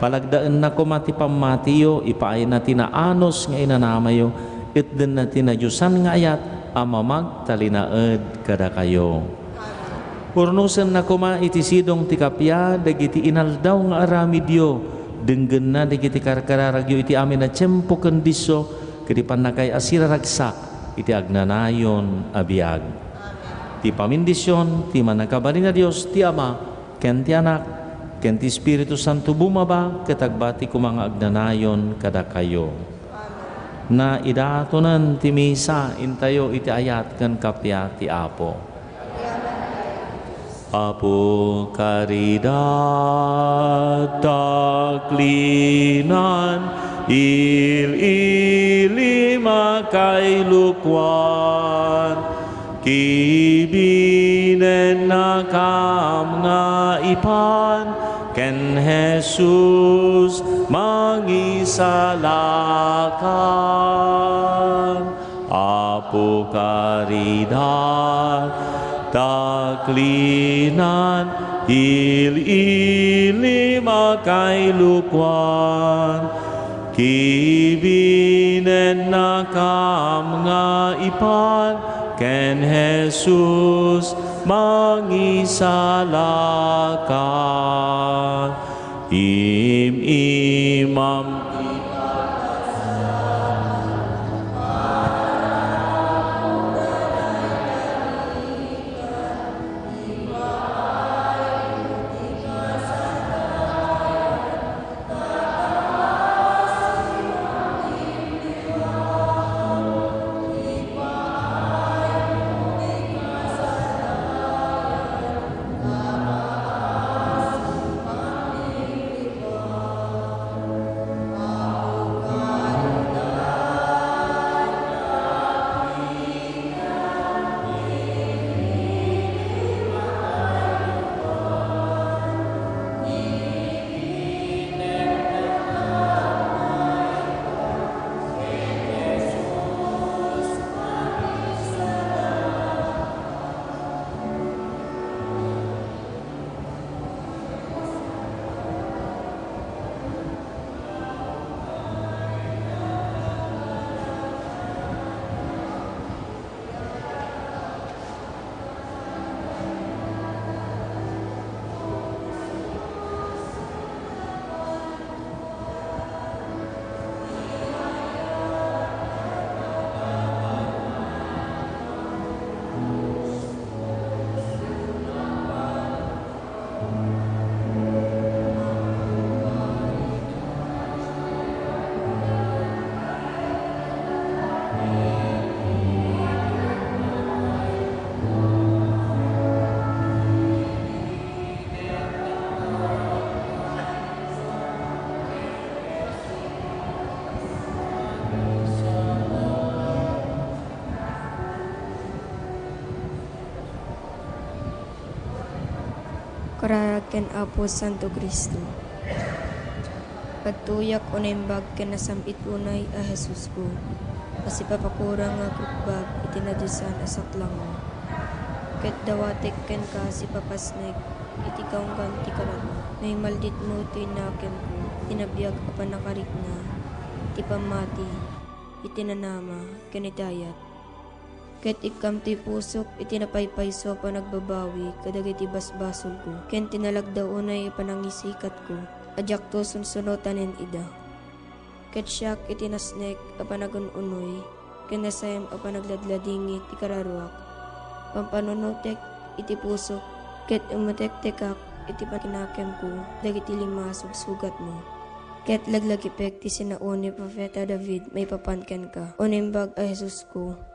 Palagdaenna koma ti pammatiyo, ipaayna ti naanus nga inanamayo, itdenna ti nadiosan nga ayat a mamagtalinaed kadakayo. Urnosenna koma iti sidong ti kappia dagiti inaldaw nga aramidyo, denggenna dagiti karkararagyo iti amin a tiempo ken disso, ket ipannakay a siraragsak iti agnanayon a biag. Ti pamindision ti Mannakabalin a Dios, ti Ama, ken ti Anak, ken ti Espiritu Santo bumaba ket agbati koma nga agnanayon kadakayo. Naidatonen ti misa, intayo iti ayat ken kappia ti Apo. Apo, Caridad, Taklinan, Il-ili, Makailukuan, Kibinennakam nga ipan ken Jesus mangisalakan. Apo, Caridad, Taklinan, Il-ili, Makailukuan, Kibinennakam nga ipan ken Jesus mangisalakan. Im-imam ken Apo Santo Cristo. Agtuyak o naimbag ken nasam-it unay a Jesusko, a sipapakurang nga kubbab iti nadiosan a saklangmo. Ket dawatek kenka sipapasnek iti kaunggan ti kararua. Naimalditmo ti nakemko, ti nabiag a pannakarikna, ti pammati, iti nanama, ken iti ayat. Ket ikkam ti pusok iti napaypayso a panagbabawi kadagiti basbasolko, ken ti nalagda unay a panangisikatko a diakto sunsunotanen ida. Ket siak iti nasnek a panagun-unoy ken nasayam a panagladladingi ti kararuak. Pampanunotek iti pusok ket umetektekak iti pakinakemko dagiti lima a sugsugatmo. Ket laglagipek ti sinao ni Profeta David maipapan kenka, O Naimbag a Jesusko,